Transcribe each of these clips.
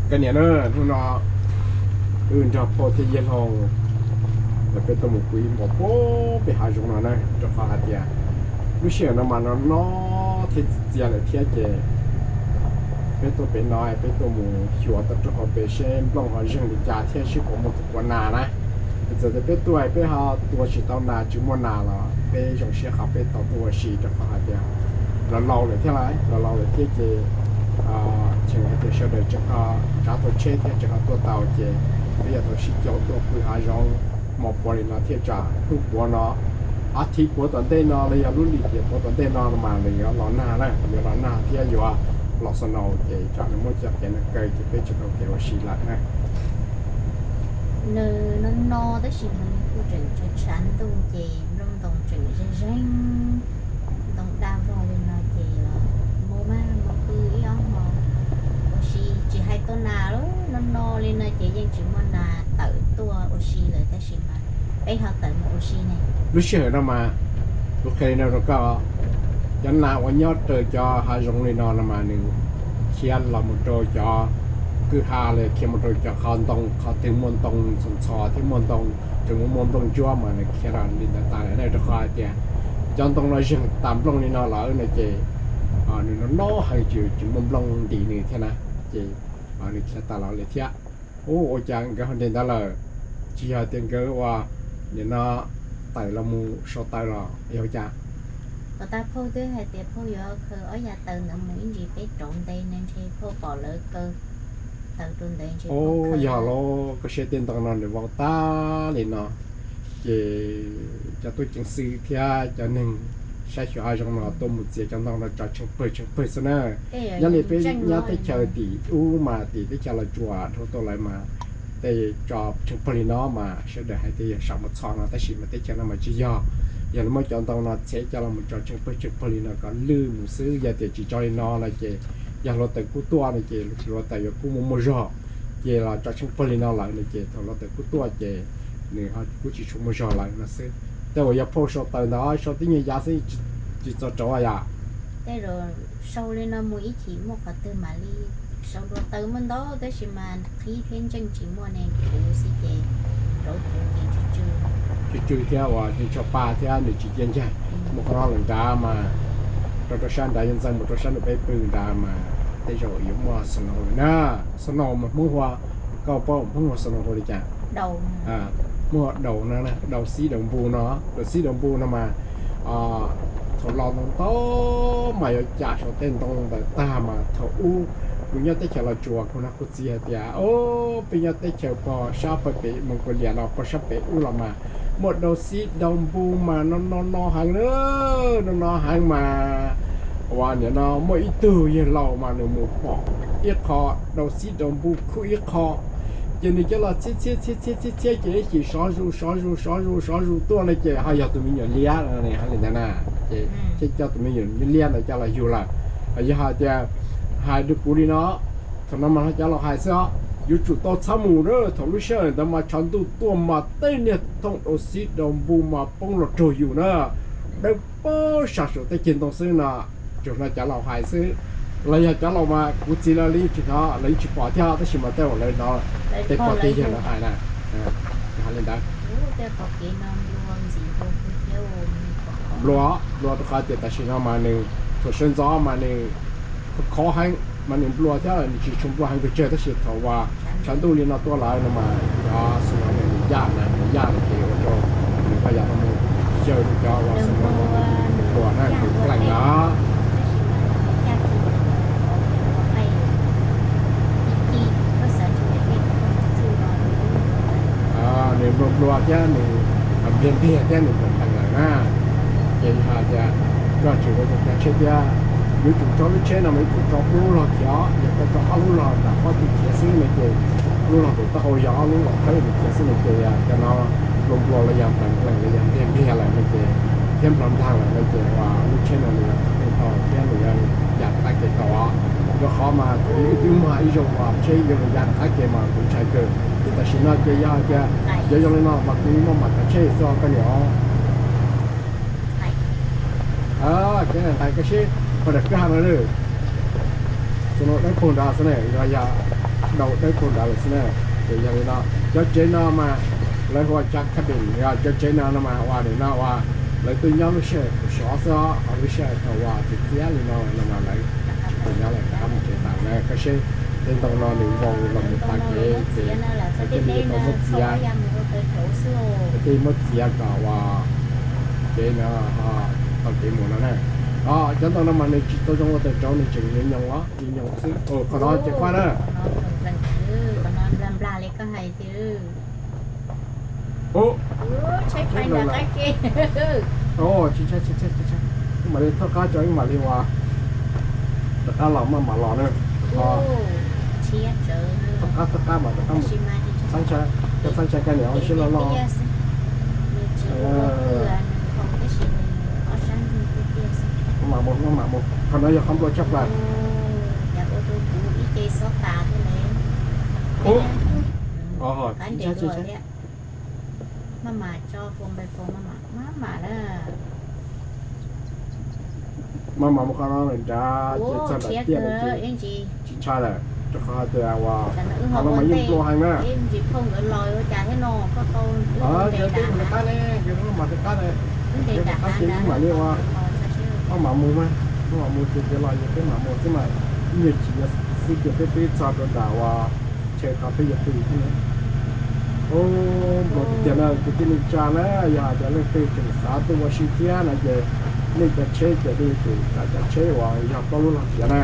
Koj niam na, hnub no wb nrog phauj thiab yawg laus lawv peb tuaj mus pw ib hmos puag pem hav zoov no na, rau qhov hais tias lub sij hawm no mas no no thiab txias txias lawm thiab ces peb tuaj pem no peb tuaj mus xyuas tau rau qhov pem seb nplooj ho zeeg li cas thiab seb puas muaj tus puav nas na. Txawm tias peb tuaj peb ho tua tsis tau nas tsis muaj nas los peb zoo siab qhov peb tau tuaj ua si rau qhov hais tias los laus lawm thiab lawm, los laus lawm thiab ces tseem hais tias sawv daws tseem ho tsav tau tsheb thiab tseem ho tuaj tau ces peb yuav tau sib coj tuaj pw hav zoov hmo puav li no thiaj tsam hnub puav no, ob thiv puav tom ntej no los yog lub lim tiam puav tom ntej no mas nws yuav los nag na, yuav los nag thiab yuav los snow ces tsam nws muab cov kev no kaw ces peb tsis tau kev ua si lawm na. Nws no no tab sis mas nws kuj tseem tshav tshav ntuj ces nplooj ntoo tseem zeeg zeeg, ntoo daj vog li no ces mus mas mus pw ib ob hmo ua si, tsis hais tuaj nas lawm, no no li no ces yeej tsis muaj nas tawm tuaj ua si lawm tab sis mas peb ho tawm mus ua si ne. Lub sij hawm no mas kuv qhia li no rau koj, cov nas uas nyob raws cov hav zoov li no no mas nws khiav los mus rau cov kwj ha los khiav mus rau cov qhov ntoo, qhov twg muaj ntoo ntxhov ntxhov thiab muaj ntoo, tseem muaj muaj nplooj ntsuab mas nws khiav los li ntawd tas lawm na, rau qhov hais tias cov ntoo no zeeg tas nplooj li no lawm no ces nws no no heev ces tsis muaj nplooj ntim nws thiab na, ces nws khiav tas los li thiab. Ua cas nkawd ho nres ntawd lawm? Tsis yog tias nkawd ua nim no tawm los mus sau taws los yog ua cas? Kom tag phauj twb hais tias phauj yuav khaws ob yav taws ntawd mus ib ntsis peb rauv nte ne, ntshe phauj pom lawv kaw taws rau ntev ntshe phauj khaws. Yog los koj saib tej ntoo no nws vau tag li no, ces cov tub ceev xwm thiab cov neeg saib xyuas hav zoov no tuaj mus txiav cov ntoo no tso tsheej pawg tsheej pawg xwb na. Nyob li peb nyob teb chaws tim ub mas tim teb chaws Los Tsuas dhau tuaj lawm mas tej tso tsheej pawg li no mas sawv daws hais tias yog saum mus txhos no tab sis mas teb chaws no mas tsis yog. Yog li muab cov ntoo no txhiab coj los mus tso tsheej pawg tsheej pawg li no kom lwj mus xwb, yog tias tsis tso li no no ces yog hluav taws kub tuaj no ces hluav taws yuav kub muaj muaj zog. Ces los tso tsheej pawg li no lawm no ces thaum hluav taws kub tuaj ces nws ho kub tsis tshua muaj zog lawm no xwb. Tej uas yog phauj sau taws ntawd sau tib nyuag yav xwb, tsis txog rauv yom. Tej zaum sau li no mus ib chim muaj qhov twg mam li sau dua, taws muaj ntau tab sis mas qhib thiab ntseej tsis muaj ne, kuv xwb ces rauv kuv ces tsw tsw thiab uas nws tsho pa thiab nws tsis cia ncaig. Muaj qhov no lawm nrad mas rau rau sab nrad yuav ntxeev mus rau sab nram peb pw nrad mas tej zaum yuav muaj snow lawm na. Snow mas Hmoob hu, koj paub Hmoob hu snow hu li cas? Muaj daus no, daus xib daus npu no, daus xib daus npu no mas thaum los ntoo ntau mas yuav cam saum tej ntoo ntawd tag mas thaum ub kuv nyob teb chaws Los Tsuas kuv nug kuv txiv hais tias, o, peb nyob teb chaws pog sab pem Mongolia no pog sab pem ub los mas muaj daus xib daus npu mas no no no heev na, no no heev mas uas nim no muaj ib tug yawg laus mas nws mus pom ib qho daus xib daus npu khub ib qho, ces nws coj los txhiab txhiab txhiab txhiab txhiab ces ib chim sov zus sov zus sov zus sov zus tuaj no ces ho yog tus me nyuam liab no, li ntawd na, ces thiaj coj tus me nyuam liab ntawd coj los yug lawm. Yog hais tias hais rau kuv li no, thaum no mas cov laus hais xwb os, yuav tsum tau txhob mus na, thaum lub sij hawm ntawd mas tshav ntuj tuaj mas tej niag thooj daus xib daus npu mas poob los raug yus na, dawb paug sab saum tej ceg ntoo xwb no. Tsuas no cov laus hais xwb, los yog cov laus mas kuv txiv lawv yeej tsis hnov, lawv yeej tsis pom thiab tab sis mas tej uas lawv hnov tej pog tej yawg lawv hais na, hais li ntawd. Nplua, nplua rau qhov tias tam sim no mas nws thaum sawv ntxov mas nws khov heev mas nws nplua thiab nws tsis tshua nplua heev pes tsawg tab sis thaum uas tshav ntuj li no tuaj lawm no mas cov xwb no nws yaj na, nws yaj no ces ua rau nws koj yam no mus xyaw rau cov uas xwb no nplua na, nws plees na. Nws nplua nplua thiab nws npliag npliag thiab nws plees plees lawm na. Ces hais tias koj tseem ua cov tsheb thiab, yuav tsum tso lub tsheb no mas yuav tsum tso ob lub log khiav, yog koj tso ob lub log nram qab tus khiav xwb no ces lub log tus taub hau yog ob lub log khawb tus khiav xwb no ces cov no nplua nplua los yog plees plees los yog npliag npliag lawm no ces thiab nplua nplag lawm no ces uas lub tsheb no nws yuav tau thiab nws yuav ya rov qab kev tau os. Rau qhov mas kuv twb muaj ib zaug uas tsheb yuav mus ya rov qab kev mas kuv ntshai kawg. Ces tam sim no ces yog tias yog zoo li no mas kuv muaj mam kav tsheb xwb os koj niam. Ces nqis koj seb pog nram kwj ha no, tus no dawb paug nrad xwb ne, yog yog dau dawb paug nrad lawm xwb na. Ces yog li no, cov tsev no mas lawv hu ua cov cabin, yog cov tsev no no mas ua nim no ua lawv tuaj nyob lub sij hawm sov xwb os, lub sij hawm thaum uas txias txias li no no mas lawv tuaj nyob lawm, rov qab mus tsev tas na. Koj saib tej ntoo no nws vau los mus tas kev ces lawv thiaj li tau muab txiav, lawv thiaj li muab txiav kom ua kev no, tau kev mus no na. Cov ntoo no mas nws tsis tau zoo ua tawm rauv, nws tseem nyoos nyoos os, nyoos nyoos xwb. Qhov no ces fab na. Ub, tsis ntshai, tsis ntshai, mam li thauj qab cov ib mam li ua, rov qab los maj mam los na. Thauj qab, thauj qab mas rov qab mus. Txhob ntshai, koj txhob ntshai, koj niam ua siab loj loj. Maj mam mus, maj mam mus, qhov no yog qhov nplua tshaj plaws. Ub, tsis ntshai, tsis ntshai. Maj mam mus qhov no lawm nrad ces txog nram tiaj lawm ces tsis ntshai lawm, rau qhov hais tias uas qhov no mas yeej nplua heev na. Nkawd twb mus rov qab ne, nkawd twb mam rov qab ne, nkawd rov qab ces ib mam li ua, maj mam mus mas, maj mam mus ces nkawd los ces peb mam mus xwb mas, ib nyuag chim xwb ces peb twb txog rau nram uas chaw qhov peb yuav pw thiab ne. Ub, nplua tiag tiag na kwv tij neej tsa na, yog hais tias leej twg tseem xav tuaj ua si thiab no ces nej cov tsheb ces nej yuav tsum kav cov tsheb uas yog plaub lub log tiav na,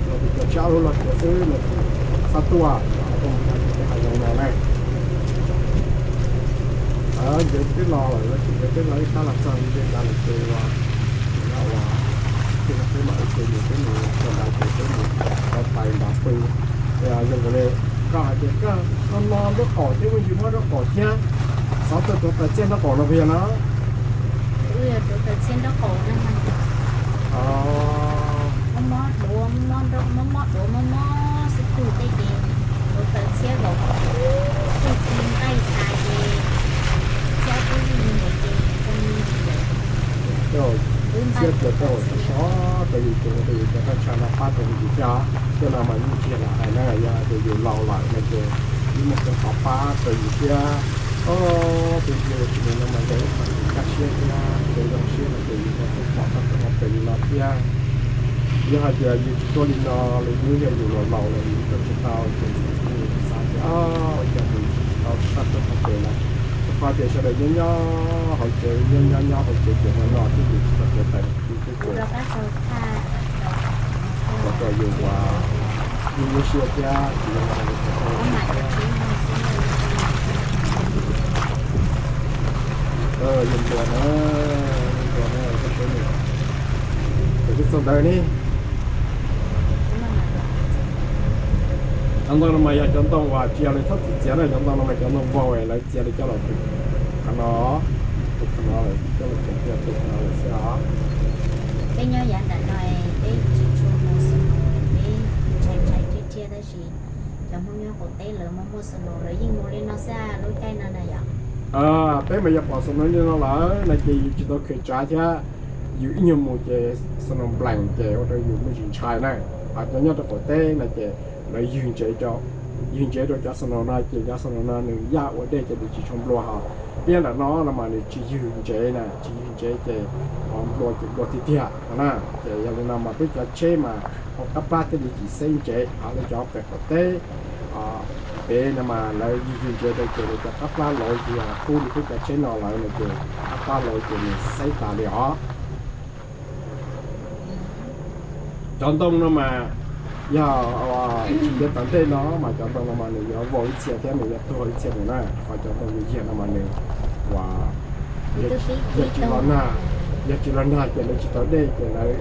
yog tias cov tsheb ob lub log tiav xwb no ces txhob tuaj, txhob tuaj mus nyob rau peb hav zoov no na. Nkawd twb los lawm, nkawd twb los ib qab los txog nce nrad lawm ces uas, ua, ces peb mam ua ke mus, peb mus txog nrad ces peb mus rau pais nrad pw. Zoo nkaus li koj hais tias koj no nraub qaum thiab, kuj tsis muaj nraub qaum thiab, xov tuaj tuav taws txiaj nraub qaum no puas yog no? Txiaj tias tej zaum sov sov rau yus ces rau yus cov thaj chaw no pab rau yus thiab. Tej no mas yeej tsis yog lam hais na, yog hais tias yus laus lawm no ces yeej muaj qee qhov pab rau yus thiab. Tus yus tsis mus no mas yog ib qho yus kaj siab thiab kev zoo siab no ces yus thiaj pom txog qhov pem li no thiab. Yog hais tias yus tsis tuaj li no, lwm hnub yog yus laus laus lawm yus tuaj tsis tau ces yus xav tias ua cas mus tsis tau sab rau qhov pem no. Rau qhov tias sawv daws nyob nyob hauv tsev, nyob nyob nyob hauv tsev ces no no thiab yus tsis tau kev tawm yus twb ua rau yus ua ib lub siab thiab tsis zoo. Yus ntuas na, yus ntuas na, koj saib nws, kuv twb txog ntawd ne. Cov ntoo no mas yog cov ntoo uas tsis yog lawv txhob txwm txiav na, cov ntoo no mas cov ntoo vau lawv txiav li coj los pw qhov no, pw qhov no lawm, coj los tseem cia pw qhov no lawm xwb os. Peb nyob yav nram no, peb tsis tshua mus xwb, peb ntshai ntshai tsiaj tsiaj tab sis cov Hmoob nyob qaum teb lawv muaj muaj snow lawv yeej mus li no xwb lub caij no na yom. Peb mas yog pom snow li no lawm no ces yus tsis tau khaws tsav thiab, yus ib nyuag mus ces snow nplees ces ua rau yus muaj tsis ntshai na. Hos cov nyob rau qaum teb no ces lawv ywg ntsev rau, ywg ntsev rau cov snow no ces cov snow no nws yaj ua dej ces nws tsis tshua nplua hos. Peb nram no no mas nws tsis ywg ntsev na, tsis ywg ntsev ces nplua ces nplua tiag tiag no na. Ces yog li no mas peb cov tsheb mas hauv qab plab thiaj li tsis xeb ntsev, hos lawv cov pem qaum teb pem no mas lawv ywg ywg ntsev rau ces lawv cov qab plab lauv ces yog qub li peb cov tsheb no lawm no ces qab plab lauv ces nws xeb tas li os. Cov ntoo no mas yog tsis ntev tom ntej no mas cov ntoo no mas nws yuav vau ib txhia thiab nws yuav tuag ib txhia mus na, qhov cov ntoo yag yag no mas nws ua, yog tsis los nag, yog tsis los nag ces lawv tsis tau dej ces lawv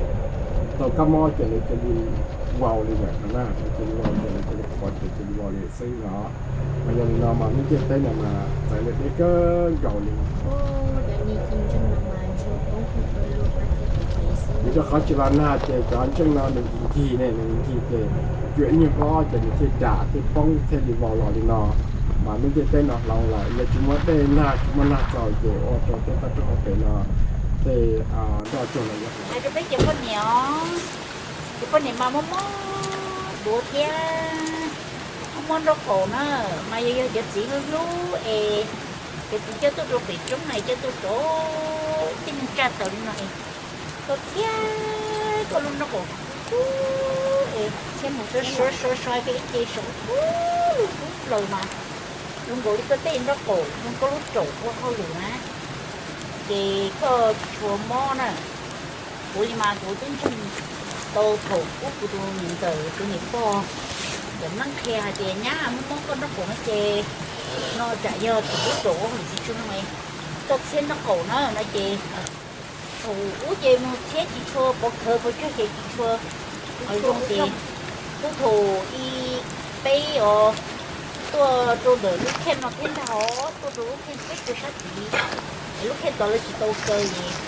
tau kab mob ces lawv cia li vau li lawm no na, lawv cia li vau ces lawv cia li qhuav ces cia li vau li xwb no. Mas yog li no mas lub ntiaj teb no mas txawv li deb kawg nkaus li. Vim rau qhov tsis los nag ces cov ntseej no nws ncig ncig ne, nws ncig ces cuam ib nyuag hlob ces nws thiaj dam thiaj poob thiaj li vau los li no. Mas lub ntiaj teb no hloov lawm, yog tsis muaj dej nag tsis muaj nag txaus ces ua rau tej toj roob hauv pes no tej nroj tsuag no yuav hloov. Peb ces poj niam, ces poj niam mas mob mob duav thiab. Nraub qaum na, mas yog yog cov txiv hlub hlub es cov txiv coj tuaj rau pem roob na, coj tuaj rau tej neeg tsaj taws li no es, koj txhiab koj lub nraub qaum es txhiab mus sov sov sov sov koj ib ce saum kub plaws mas zoo nkaus li koj tej nraub qaum zoo koj lub raum ua hauj lwm na, ces koj tsis tshua mob na. Kuv li mas kuv twb ntseeg tau thaum ub kuv tus niam ntxawm tus niam pog cov neeb qhia hais tias nyab mob mob koj nraub qaum no ces no tsam yog tus lub raum ua hauj lwm tsis tshua zoo, koj txhiab nraub qaum na no ces thaum ub ces mus txhiab tsis tshua pov khawv pov tsawg ces tsis tshua zoo ces tub thaum ib peb os tuaj rau ntawm lub kheej no thiab ntag os, tuaj rau lub kheej peb rau sab tid, lub kheej tod lawv tsis tau kaw es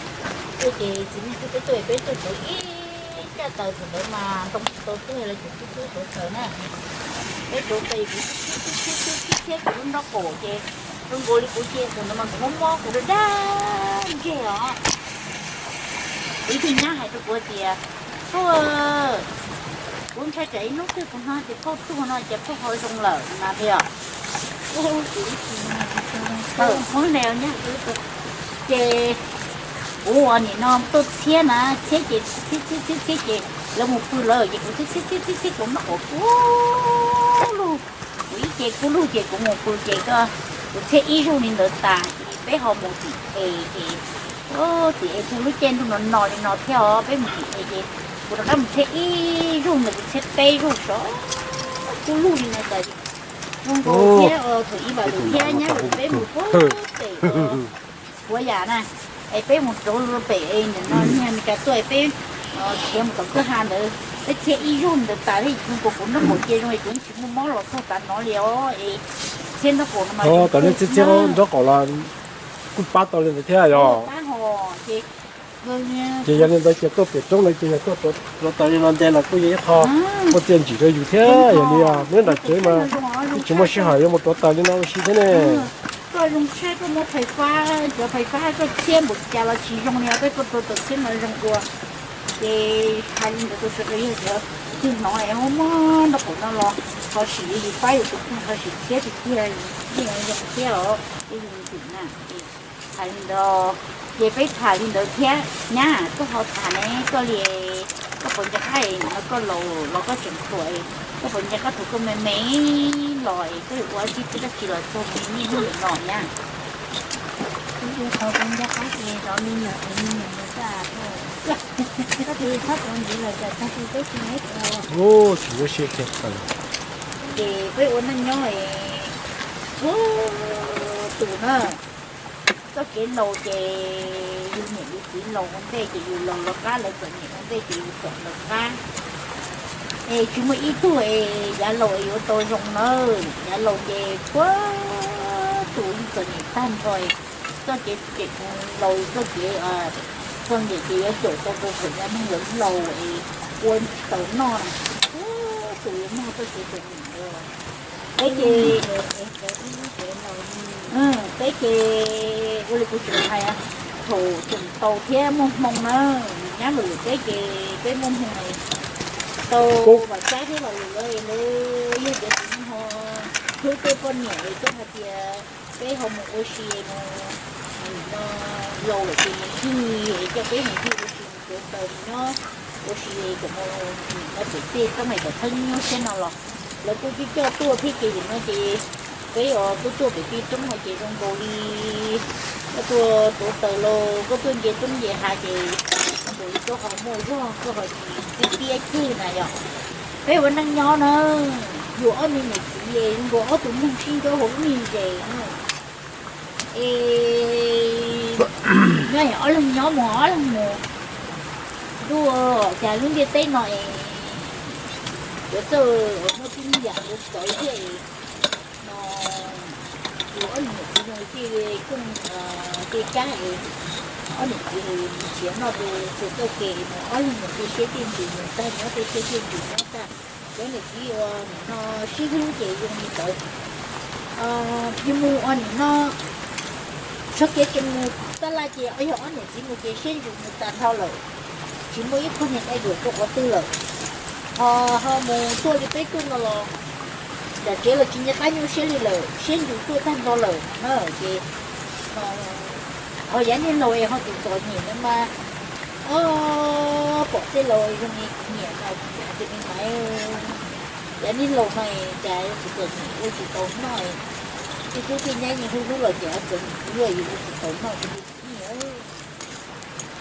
tuaj ces txiv neej tuaj peb tuaj peb tuaj rauv ib caj taws thaum ntawd mas ntoo tsis tau tuaj lawv ces tub tub rauv taws na. Peb rauv taws kuv txhiab kuv lub nraub qaum ces zoo nkaus li kuv cia thaum ntawd mas kuv mob mob kuv daj daj ntseg os. Kuv ib tug nyab hais rau kuv hais tias, Tub, kuv ntshai tsam ib hnub twg kuv hnov tias koj tuag no ces koj ho zoo lawm na tias. Hmoob ne nyab, ces kuv ua nim no tuaj txhiab na, txhiab ces txhiab txhiab txhiab txhiab ces lawv mus pw lawm ces kuv txhiab txhiab txhiab txhiab txhiab kuv nraub qaum kub lug, kuv ib ce kub lug ces kuv mus pw ces koj, kuv txhiab ib zaug li ntawd tas ces peb ho mus tim es ces tim es txog lub caij ntuj no no li no thiab os, peb mus tim es ces kuv rov qab mus txhiab ib zaug ntawd, kuv txhiab peb zaug sov kub lug li no tas zoo nkaus thiab thaum ib vam lwm thiab nyab lwm peb mus puag pem Huav Yam na, es peb mus rauv pem es nim no niag Meskas tuaj es peb khiav mus tom kwj ha ntawd, peb txhiab ib zaug ntawd tas li zoo nkaus kuv nraub qaum cia zoo es kuv tsis muaj mob los txog tav no li os es txhiab nraub qaum no mas txiv txhiab nraub qaum los kuj pab tau li ntawd thiab yog. Ces yog li ntawd ces tuaj pem roob ntawd ces yog tuaj rauv taws li no nte los kuj yog ib qho muaj txiaj ntsig rau yus thiab. Yog li neb nram tsev mas kuj tsis muaj sij hawm yuav mus rauv taws li no ua si thiab ne. Koj zoo tshaj koj muab phais fab, cov phais fab koj txhiab npaum cas los tsis zoo li os, peb koj rauv taws txhiab no zoo dua. Ces hais li ntawd rau sawv daws yog tias twg hnov es muaj muaj nraub qaum no los ho sim li yus pab yus tus kheej ho sim txhiab tiag tiag, yeej zoo thiab os, peb zoo ntxim na. Hais li ntawd, ces peb tham li ntawd thiab nyab, koj ho tham ne, koj li koj puas nco qab es nim no koj laus los koj tseem hluas es koj puas nco qab thaum koj me me los es koj yuav ua dab tsi pub dab tsi los txog niaj hnub nim no nyab? Kuv tsis tau nco qab ces zov me nyuam es me nyuam mus txaj, koj tus txhob tuav ntxiv lawm tsam tag kis peb tsis muaj ib tug. Tsis muaj siab kiag tawm. Ces peb ua neej nyob es ua tus na, txoj kev laus ces yus niam yus txiv laus ua ntej ces yus laus los qab lawv txom nyem ua ntej ces yus txom lawv qab. Es tsis muaj ib tug es yav laus es yuav tau zoo nawb, yav laus ces puag tus yeej txom nyem tag nrho. Txoj kev txom nyem laus, txoj kev txom nyem ces yuav caum tau rau thaum yav neeg laus es ua tsis tau noj na, puag tus yuav muaj txoj kev txom nyem ntawd. Peb ces, peb ces ua li kuv tseem hais, thaum tseem tau thiab muaj hmoo na, nyab lwm peb ces peb muaj hmoo tau vam tsab thiab los lwm lawv yog tias tsis muaj ho hlub tej poj niam es coj hais tias peb ho mus ua si mus no laus lawm ces mus yig es coj peb mus yig ua si mus rauv taws mus nyob ua si kom mus no pem tej txheeb es kom txhob nyob siab no los lawv kuj coj coj tuaj thiab ces yim no ces peb os tuaj tuaj pem tej roob no ces zoo nkaus li koj tuaj rauv taws los koj tuaj nce roob nce hav ces zoo nkaus li koj ho muaj zog koj ho tsis tiab tiab ceg na yom. Peb ua neej nyob na, yus ob me niam txiv zoo nkaus ob tug neeg sib ncaub hauv lub me zes na. Es nyob ob leeg nyob mus ob leeg mus, ntuj, cas lub ntiaj teb no es yuav txawj muaj tib neeg yam ua txawv thiab es no, yus ob leeg niam txiv zoo li tej kooj tej kab es ob niam txiv mus nrhiav noj rau txhua txoj kev es mus ob leeg mus tej siab tej ntsws mus tag, nyob tej siab tej ntsws nyob tag. Cov niam txiv uas nim no sib hlub ces zoo li ntawd. Yus mus ua nim no txoj kev tseem mus tab laj ces yog ob niam txiv mus ces siab ntsws mus tas nrho lawm, tsis muaj ib qho niag dai duam rau qhov twg lawm. Ho ho mus tuaj li peb tuaj no los Tam tsev los tsis nco qab nyuaj siab li lawm, siab ntsws tuaj tag nrho lawm na. Ces ho yav niag laus es ho txom txom nyem no mas, o, pom tej laus zoo li kuv niam no ces me maiv, yav niag laus no cas yuav txom txom nyem ua tsis tau noj, tej tub tej nyab yeej hlub hlub los ces ho txom nyem kuv luaj yuav ua tsis tau noj.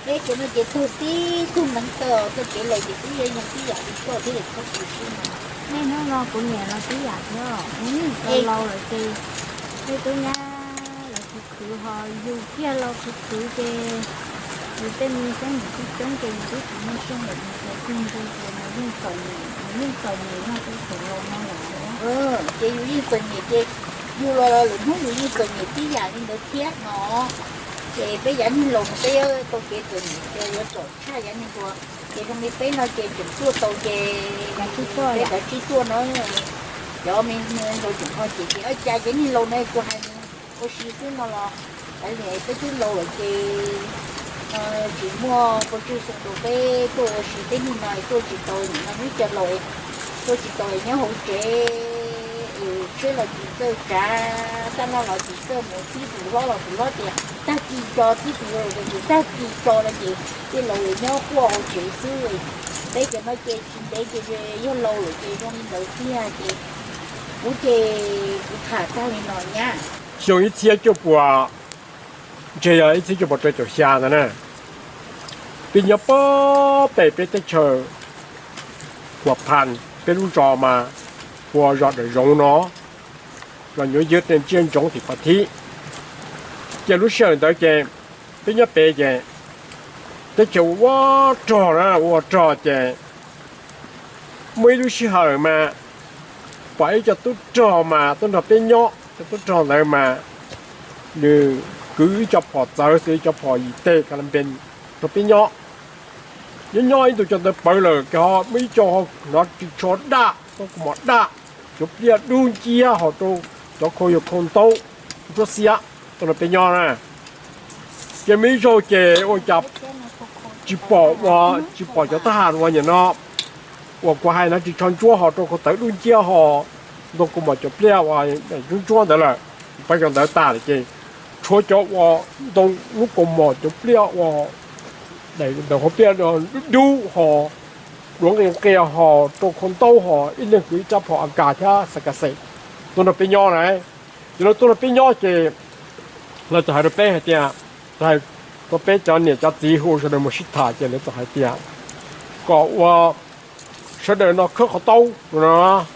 Peb cov no ces tug tib tug neev taw, txoj kev laus ces twb yog nyoog tib yam li koj thiab li txhob tu siab. Nej hnub no kuv niam los tib yam thiab, kuv niam tau laus lawm ces tej tub nyab los khwv khwv ho yus kiag los khwv khwv ces yus tej me xeeb ntxwv coob coob ces yus twb tsis muaj seej lawm, yus cov txiv ntsws ces nws yeej txom nyem, nws yeej txom nyem nyob rau thaum laus no lawm. Ces yus yeej txom nyem ces yus los lwm hnub yus yeej txom nyem tib yam li ntawd thiab no. Ces peb yav niag laus no peb yuav tau kev txom nyem ces yuav txom tshaj yav niag hluas. Ces zoo li peb no ces tseem tuaj tau ces peb kav tsij tuaj no, cov me hluas tseem ho ces ces cas yav niag laus no kuv hais ua si xwb no los, kav liam peb twb laus lawm ces tsis muaj pov tseg xoo rau peb tuaj ua si, peb niag no tuaj tsis tau, nim no muaj cov laus tuaj tsis tau nyob hauv tsev, es tsheb los tsis txawj tsav, sab laj los tsis txawj mus, txib tus hlob los tus hlob tias tag kis tso, txib tus yau los tias tag kis tso no ces tej laus nyob quaj hauv tsev xwb. Peb cov no ces tsis ntev ces yog laus lawm ces zoo li ntawd tiag ces kuv ces kuv tham tag li no nyab. Xyoo ib txhiab cuaj puas, ntshe yog ib txhiab cuaj puas rau caum xya ntawd na, peb nyob pob pem peb teb chaws Huas Phas, peb lub zos mas hu ua zos Dawm Zoov no, zos nyuam ywg tej tsiaj ntsoov tim Phav Thib. Ces lub sij hawm ntawd ces peb nyob pem ces teb chaws ua rog na, ua rog ces muaj ib lub sij hawm mas pom ib co tub rog mas tuaj nrog peb nyob, cov tub rog ntawd mas nws kwv ib co phom txawv xws li cov phom yim teg ka la npe nrog peb nyob. Nyob nyob ib ntus cov ntawd pawv lawm ces ho muaj ib co hnov ris tsho daj, tau kaus mom daj, cov pliaj dub nciab ho rau cov khau yog khau ntaub ntsuab xiab tuaj nrog peb nyob na. Ces muaj ib zaug ces ua cas tsis pom, tsis pom cov thab ham uas nim no uas kuv hais na, ris tsho ntsuab ho rau khau tawv dub nciab ho ntoo kaus mom cov pliaj uas ntsuab ntsuab ntawd lawm, pab cov ntawd tas lawm ces tshuav cov uas ntoo lub kaus mom cov pliaj uas daim ntawm hauv pliaj dub dub ho duav nqia nqia ho rau khau ntaub ho ib leeg kwv ib rab phom A K thiab xa ka xes tuaj nrog peb nyob na. Ces lawv tuaj nrog peb nyob ces lawv txawm hais rau peb hais tias, txawm hais rau peb cov niam cov txiv hu sawv daws mus sib tham ces lawv txawm hais tias kom ua sawv daws no khawb qhov taub no,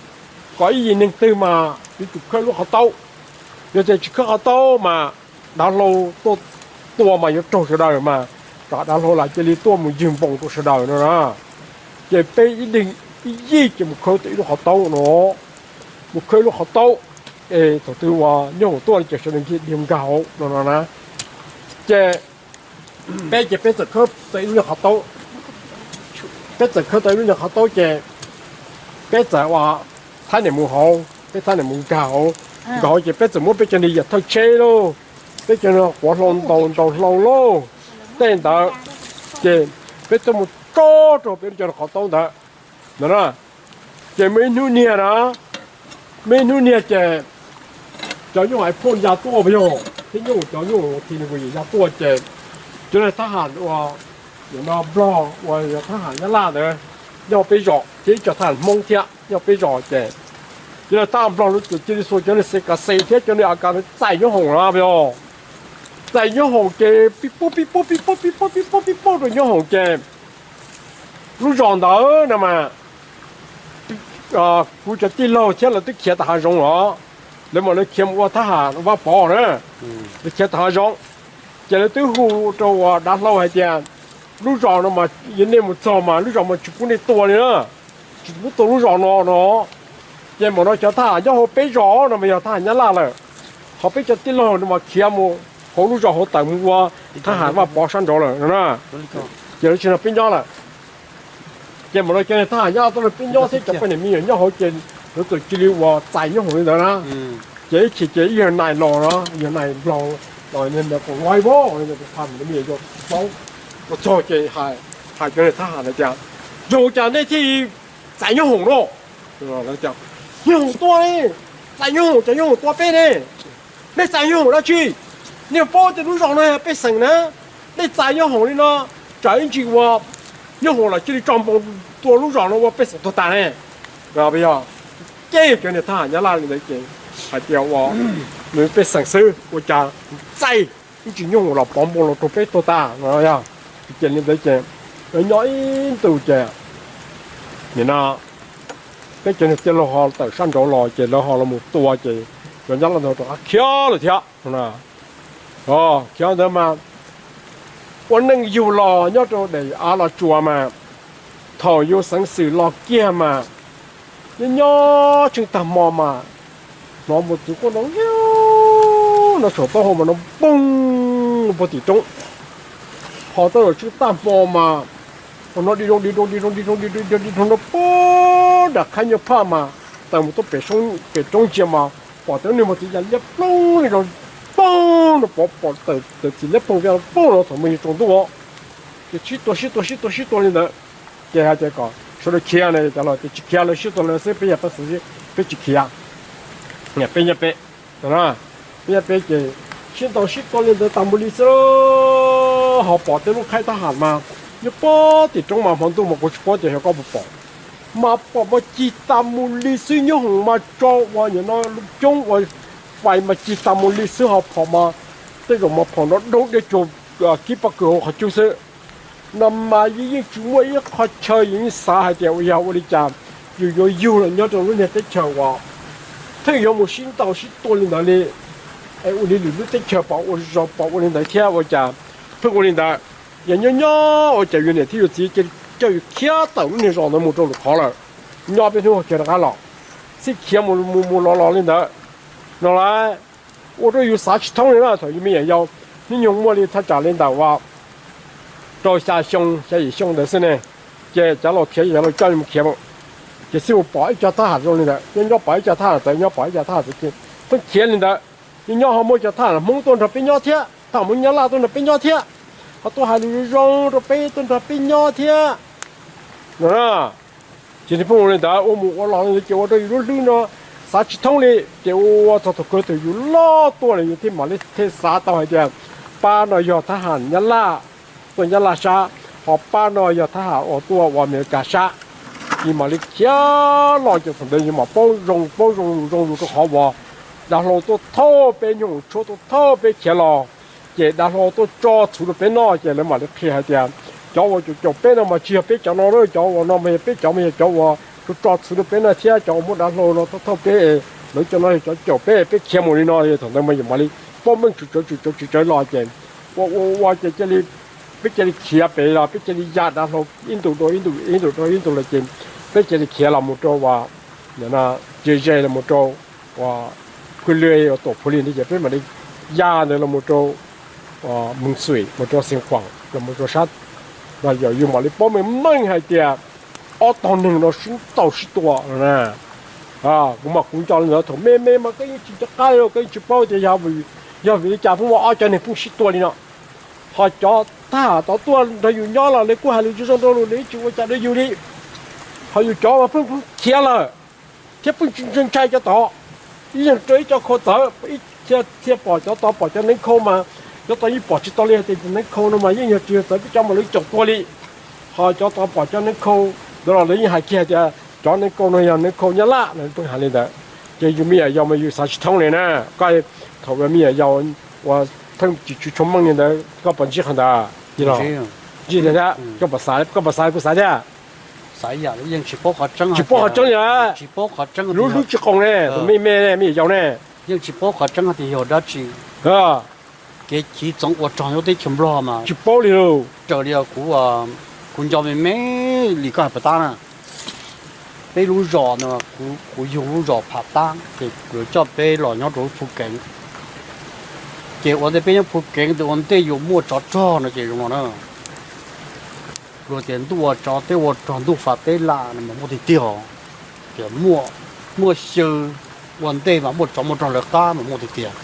kom ib yim neeg twg mas yuav tsum khawb lub qhov taub. Yog tias tsis khawb qhov taub mas dav hlau tuaj tua mas yuav raug sawv daws mas, kom dav hlau lam cia li tuaj mus ywg npoos rau sawv daws no na. Ces peb ib leeg ib yig ces mus khawb tau ib lub qhov taub no, mus khawb ib lub qhov taub, es thaum twg uas nyob hoom tuaj ces sawv daws nkig dig nkag hauv no no na. Ces peb ces peb txawm khawb tau ib lub nyuag qhov taub, peb txawm khawb tau ib lub nyuag qhov taub ces peb txawm ua thaib niam mus hauv, peb thaib niam mus nkag hauv, nkag hauv ces peb txawm muab peb cov niag yam thawj tsheb lauj, peb cov niag quav hlau ntaus ntaus hlau lauj, tej ntawd, ces peb tuaj mus tso rau peb lub cov qhov taub ntawd no na. Ces muaj ib hnub niag na, muaj ib hnub niag ces cov nyoob hais phooj ya tuaj puas yog, thiab nyoob cov nyoob thi nws kuj yim ya tuaj ces cov niag thab ham uas no nplog uas yog thab ham nyab laj ntawd nyob peb zos thiab ib co thab ham hmoob thiab nyob peb zos ces cov niag thab ham nplog lawv txawm cia li xuas cov niag xa ka xes thiab cov niag A K ntawd txais nyob hoom na puas yog, txais nyob hoom ces pib puab pib puab pib puab pib puab pib puab pib puab rau nyob hoom ces lub zos ntawd no mas kuv cov tij laug thiab lawv twb khiav tom hav zoov los, lawv mas lawv khiav mus ua thab ham Vaj Pov na, lawv khiav tom hav zoov, ces lawv twb hu rau uas dav hlau hais tias lub zos no mas yog nej mus txog mas lub zos mas tsis pub nej tua li na, tsis pub tua lub zos no no. Ces mam no cov thab ham nyob hauv peb zos no mas yog thab ham nyab laj lawm, ho peb cov tij laug no mas khiav mus hauv lub zos hauv tawm mus ua thab ham Vaj Pov sab nraud lawm no na. Ces lawv tsis nrog peb nyob lawm. Ces mam no cov niag thab ham nyab laj tuaj nrog peb nyob thiab cov poj niam me nyuam nyob hauv ces lawv txawm cia li uas txais nyob hoom li ntawd na. Ces ib chim ces ib yawg nais los no, yawg nais nplog los kuv laib pab me nyuam tsis paub, los txog ces hais cov niag thab ham na tias, yog cas nej thiaj txais nyob hoom no? Tias Nyob hoom tua ne, txais nyob hoom, txais nyob hoom tua peb ne. Nej txais nyob hoom dab tsi? Nej paub tias lub zos no yog pej xeem na, nej txais nyob hoom li no, tsam ib ntsis ua nyob hoom los cia li tso npoo tua lub zos no ua pej xeem tuag tas ne. Yog ces cov niag thab ham Nyab Laj li ntawd ces hais tias ua nws pej xeem xwb ua cas txais ib ntsis nyob hoom los pov npoo los raug peb tuag tas no. Ces li ntawd ces nyob ib ntus ces nim no peb cov niag tij laug ho tawm sab nraud los ces lawv ho los mus tua ces cov Nyab Laj ntawd rov qab khiav lawm thiab. Khiav ntawd mas ua neej yug los nyob rau daim av Los Tsuas mas thaum yus xeev xwm los kiag mas nyob nyob tsheej tag hmo mas hnov npua txwv quaj nroo no saum taub hau mas no npoo puag tim roob. Ho tau los tsheej tag hmo mas hnov di zoo di zoo di zoo di zoo di zoo di zoo no puag nram qhab nyuag phaj mas tawm mus tuaj pem roob ntsia mas pom tej niag npua txwv ya liab ploog li no, poob no pom pom tawm txiv liab ploog ya poob no thaum mus yog tsaus ntuj os. Ces sib tua sib tua sib tua sib tua li ntawd. Ces hais tias kom sawv daws khiav na, cov laus tias tsis khiav, lawv sib tua lawv xwb, peb yog pej xeem xwb peb tsis khiav. Peb nyob peb, peb nyob peb ces sib ntaus sib tua li ntawd tas mus li xwb. Ho pom tej lub khaib thab ham mas nyob puag tim roob mas hmo ntuj mas kuv tsis paub tias xyov koj puas pom, mas pom mas cig tas mus li xwb, nyob hoom mas tso uas nim no lub coob uas fais mas cig tas mus li xwb, ho phom mas tej zaum mas phom nrov doog dej tsuag kib pob kws hauv qhov cub xwb. No mas yus yeej tsis muaj ib qho chaw yus yeej xav hais tias yog ua li cas yus yuav yug los nyob rau lub niag teb chaws uas pheej yuav mus sib ntaus sib tua li ntawd li. Es ua li lwm lub teb chaws pom ua zoo pom ua li ntawd thiab ua cas pheej ua li ntawd. Yog nyob nyob ua cas yus niam thiab yus txiv cia li coj yus khiav tawm lub niag zos ntawd mus rau lwm qhov lawm, nyob peb hnub kiag rov qab los, xij khiav mus mus mus los los li ntawd. No lawm ua rau yus xav tsis thoob li na. Thaum yus me nyuam yaus hnub nyoog muaj li thaj tsam li ntawm uas rau xya xyoo xya yim xyoo ntawd xwb ne, ces cov laus khiav, cov laus coj mus khiav, ces xij mus pom ib co thab ham zoo li ntawd, nyob nyob pom ib co thab ham txawv, nyob pom ib co thab ham txawv ces pheej khiav li ntawd. Nyob nyob ho muaj cov thab ham Hmoob tuaj nrog peb nyob thiab, thab ham Hmoob Nyab Laj tuaj nrog peb nyob thiab, ho tuaj hais lus zoo zoo rau peb, tuaj nrog peb nyob thiab no. Ces nws pheej ua li ntawd ua mus ua los li ntawd ces ua rau yus lub hlwb no xav tsis thoob li. Ces ua txog thaum kawg thaum yus loj tuaj lawm yus thiaj mam li thiaj xav tau hais tias pab no yog thab ham Nyab Laj tuaj Nyab Laj sab, ho pab no yog thab ham uas tuaj ua Amelikas sab. Ces mam li khiav los ces thaum ntawd yus mam paub zoo paub zoo lus zoo lus rau qhov uas dav hlau tuaj thauj peb, nyuj tshuab tuaj thauj peb khiav los. Ces dav hlau tuaj tso txhuv rau peb noj ces lawv mam li qhia hais tias cov uas caum caum peb no mas tsis yog peb cov no, cov uas no mas yog peb cov, mas yog cov uas tso txhuv rau peb noj thiab cov uas muab dav hlau no thauj thauj peb, lawv cov no yog cov caum peb, peb khiav mus li no. Thaum ntawd mas yus mam li paub meej tswm tsawv tswm tsawv tswm tsawv los ces ua ua ua ces cia li peb cia li khiav pem los peb cia li ya dav hlau ib ntus rau ib ntus ib ntus rau ib ntus los ces peb cia li khiav los mus rau uas ze ze los mus rau uas Phwj Lwj uas tom Phwj Lwj ntawd ces peb mam li ya ntawd los mus rau Moos Xuim, mus rau Xeev Khuam, los mus rau sab, yog yus mam li paub meej meej hais tias ob tog neeg no sib ntaus sib tua no na. Kuv mas kuv nco li ntawd, thaum me me mas koj yeej tsis nco qab li, koj yeej tsis paub tias yog vim li cas pheej muaj ob cov neeg pheej sib tua li no. Ho cov thab ham tod tuaj nrog yus nyob los lawv kuj hais lus zoo zoo rau lawv, lawv yeej tsis ua cas rau yus li. Ho yus cov mas pheej pheej khiav lawm thiab pheej tsis ntshai cov tod. Ib leeg rau ib co khau txawv, ib txhia pom cov tod pom cov neev khau mas cov tod yeej pom tsis tau li hais tias neev khau no mas yeej yog tsis yog txawv, peb cov mas lawv caum tua li. Ho cov tod pom cov neev khau ntawd los lawv yeej hais kiag hais tias cov neev khau no yog neev khau Nyab Laj no, pheej hais li ntawd. Ces yus me nyuam yaus mas yus xav tsis thoob li na. Koj thaum uas me nyuam yaus uas pheej tsis tshua meej li ntawd koj puas ntsib qhov ntawd? Ntsib li ntawd, koj puas xav, koj puas xav kuv xav thiab? Xav ib yam li yeej tsis paub qhov tseeb, tsis paub qhov tseeb li, lub hlwb tsis qoos ne, tus me me ne, me nyuam yaus ne, yeej tsis paub qhov tseeb tias yog dab tsi. Kev chiv txoov ua rog nyob teb chaws Nplog mas tsis paub li lauj. Raws li kuv, kuv nco me me li koj hais puas tab na, peb lub zos no, kuv yug lub zos Pham Tab ces kuv coj peb los nyob rau lub Phu Keev. Ces ua ntej peb nyob Phu Keev tes ua ntej yuav muaj tsov rog no ces zoo no na, luag tias ntuj ua tsov teb ua rog ntuj fa teb lam no mas muaj tiag tiag. Ces muaj, muaj xyaw ua ntej mas muaj tsov muaj rog lawv qab mas muaj tiag tiag.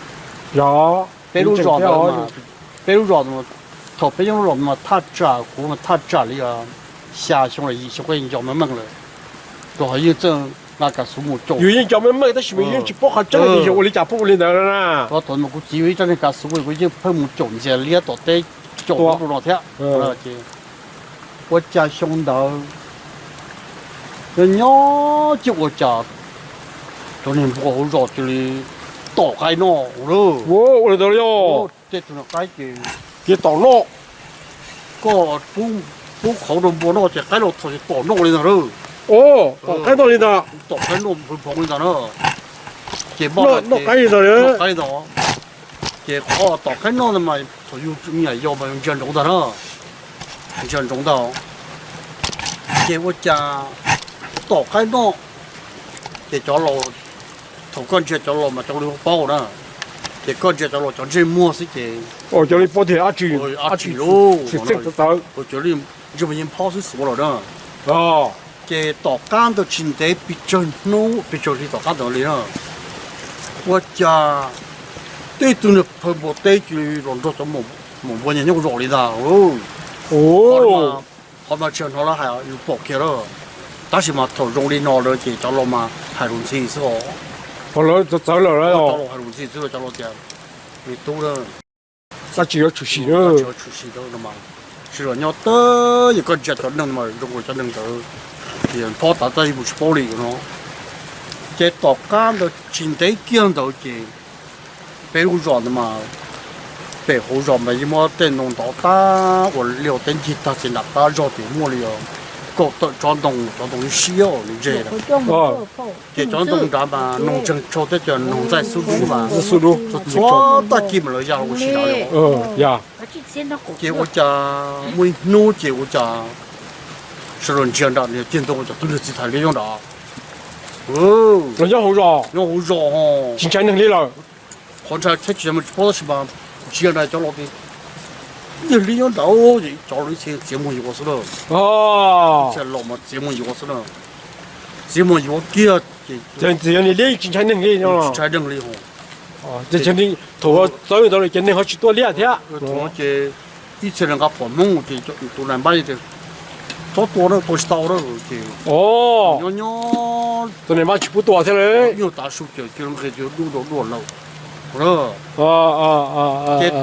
Yog peb lub zos ntawd, peb lub zos, thaum peb nyob lub zos mas thaj tsam, kuv mas thaj tsam li xya xyoo los yim xyoo koj yeej nco meej meej lawm. Rau qhov yeej txawj Kav xu mus caum. Yus yeej cov meej meej tab sis mas yeej tsis paub qhov tseeb tias yog ua li cas pheej ua li ntawd na. Kuv txiv yog ib tug neeg kav xu, kuv yeej pheej mus caum ntxias liab tom teb caum rau no thiab. Ces ua cas xyoo ntawd nyob nyob ces ua cas cov niag npua hauv zos cia li tom qaib noj lawm. Ua li ntawd los yog tej tug qaib ces cia li tom noj. Koj pub qhauv rau npua noj ces qaib los thaum tom noj li ntag lawm. Tom qaib noj li ntag. Tom qaib noj nphoov li ntag na. Ces noj qaib li ntag. Ces qhov tom qaib noj ntawd mas thaum yus me nyuam yau mas yus ntsia ntsoov ntag na. Ntsia ntsoov ntag. Ces ua cas tom qaib noj ces cov laus, thaum koj ntsia cov laus mas cov laus paub na, ces koj ntsia cov laus cov ntsej muag xwb ces cov li paub tias dab tsi, dab tsi lauj, cov li ntsej muag yeej phob xwb xuav lawm na. Ces tom qab ntawd tsis ntev pes tsawg hnub pes tsawg hli tom qab ntawd li na, ua cas tej tug niag phaw npua teb cia li los nrog cov maum npua nyob zos li ntag. Qhov mas tsis yog hnov lawv hais, yus pom kiag lawm, tab sis mas thaum zoo li no lawm ces cov laus mas hais lus ntxhi xwb os. Cov laus hais lus ntxhi xwb, cov laus tias me tub, dab tsi yuav tshwm sim, tshwm sim no mas, sawv daws nyob twj ywm, koj ntsia cov neeg mas zoo li cov neeg ntawd, ces phob tas tas mus tsis paub li no. Ces tom qab ntawd tsis ntev kiag ntawd ces peb lub zos ntawd mas, pem hauv zos mas yeej muab tej ntoo ntov tag ua liaj teb ncig tag ces nram qab zog ces muaj li kaum tawm tsob ntoo, cov ntoo siab siab nws ntse. Ces cov ntoo nrad mas noog ntseeg tshaj teb chaws noog ntxaij xub dub mas, txhua tag kis mas lawv ya ua si nrad li. Ces ua cas muaj ib hnub ces ua cas sawv daws ntsia nram niag ceg ntoo ua cas tus niag txiv thais liab nyob nrad. Los nyob hauv zos, nyob hauv zos ho tsis ntshai neeg li lawm. Qhov ntshai thiab tsis ntshai mas tsis paub tab sis mas ntsia nrad cov laus tias niag liab nyob nrad, cov laus ib txhia txiav muag yuav xwb na. Txhia laus mas txiav muag yuav xwb na. Txiav muag yuav kiag ces txiav niag liab tsis ntshai neeg li no, tsis ntshai neeg li ho. Thaum txawb ntawd lawm ces neeg ho tsis tua liab thiab. Ces ib txhia neeg nqa phom Hmoob ces tus nais npab tias txhob tua na, tua tsis tau na ces nyob nyob tus nais npab tsis pub tua thiab lawm. Nyuag tav su ces cia li nqis cia li duj rau duaj lawm. Ces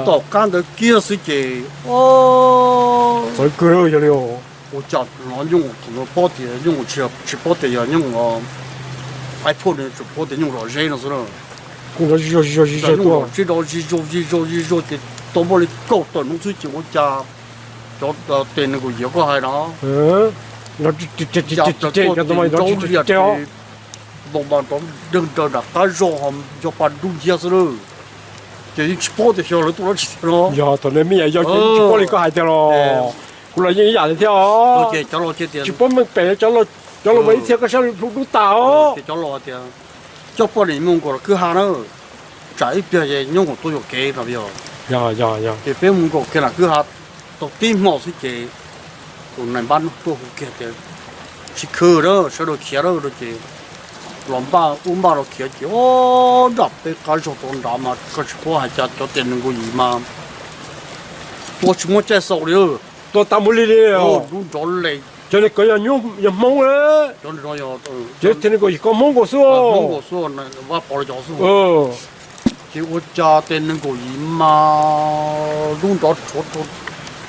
tom qab ntawd kiag xwb ces txawv kawg li. Ua cas hnov nyuj thaum ntawd paub tias nyuj tsis paub tias yog nyuj iPhone, tsuas paub tias nyuj zom zeb no xwb na. Nyuj zom zeb zom zeb zom zeb zom zeb ces tau muaj li kaum tawm hnub xwb ces ua cas cov tes nees nkaum yim koj hais no, npau mas nrov deeg raws nram qab zos ho yog pas dub nciab xwb na. Ces yeej tsis paub tias xyov lawv tuaj dab tsi thiab no. Yog thaum nej me nyuam yaus ces yeej tsis paub li koj hais tiag los? Kuv los yeej ib yam li thiab os. Tsis paub meej pem, cov laus mas ib txhia koj sab hlub dub tas os. Coj poj niam mus nkaum lawm kwj ha na, tsam ib pliag ces nyob nkaum tuaj yuam kev no yog. Ces peb mus nkaum kiag nram kwj ha tau tib hmo xwb ces tus nais npab tuaj hu kiag tias tsis khwv na, sawv daws khiav na ces los npaj ub npaj no khiav ces ob nram peb qab zog rau nrad mas koj tsis paub hais cas cov tes nees nkaum yim mas tua tsis muaj caij xaus li. Tua tas mus li li. Dub nrov les. Cov neeg ko yog Hmoob, cov neeg ko yog koj Hmoob nkaus xwb. Ces ua cas tes nees nkaum yim mas dub nrov rhuav rau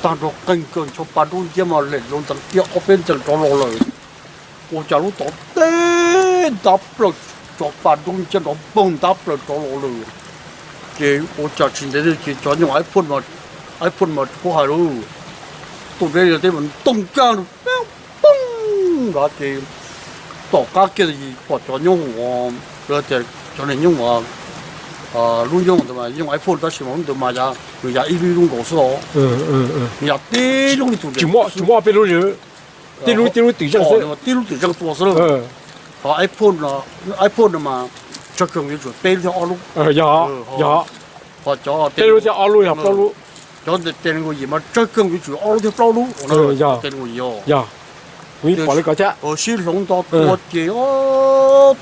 tag nrho qeeg kawg, ncho pa dub nciab mas lem los ntxeev tiaj ob peb ntxees rov los lawm. Ua cas lub tod teb ntab plaws, cov pa dub nciab nrov npoog ntab plaws rov los lawm. Ces ua cas tsis ntev ces cov nyuj iPhone mas tsis paub hais lawm, tus deb li tej mas ntoo kag poob nrad ces tom qab kiag pom cov nyoob, lawv tias cov niag nyoob, lub nyoob ntawd mas nyoob iPhone tab sis mas lub ntawd mas yav nws yav ib lub ib lub nkaus xwb os. Nws yav tib lub li tus tsis muaj ob peb lub li, tib lub tib lub twm zeej xwb, tib lub twm zeej tua xwb. Ho iPhone no mas tsawg kawg yuav tsum peb lub thiab ob lub. Yog, yog. Ho cov peb lub thiab ob lub yog plaub lub. Cov tes nees nkaum yim mas tsawg kawg yuav tsum ob lub thiab plaub lub. Yog, yog. Kuv yeej pom li ko thiab. Sib hloov nto tua ces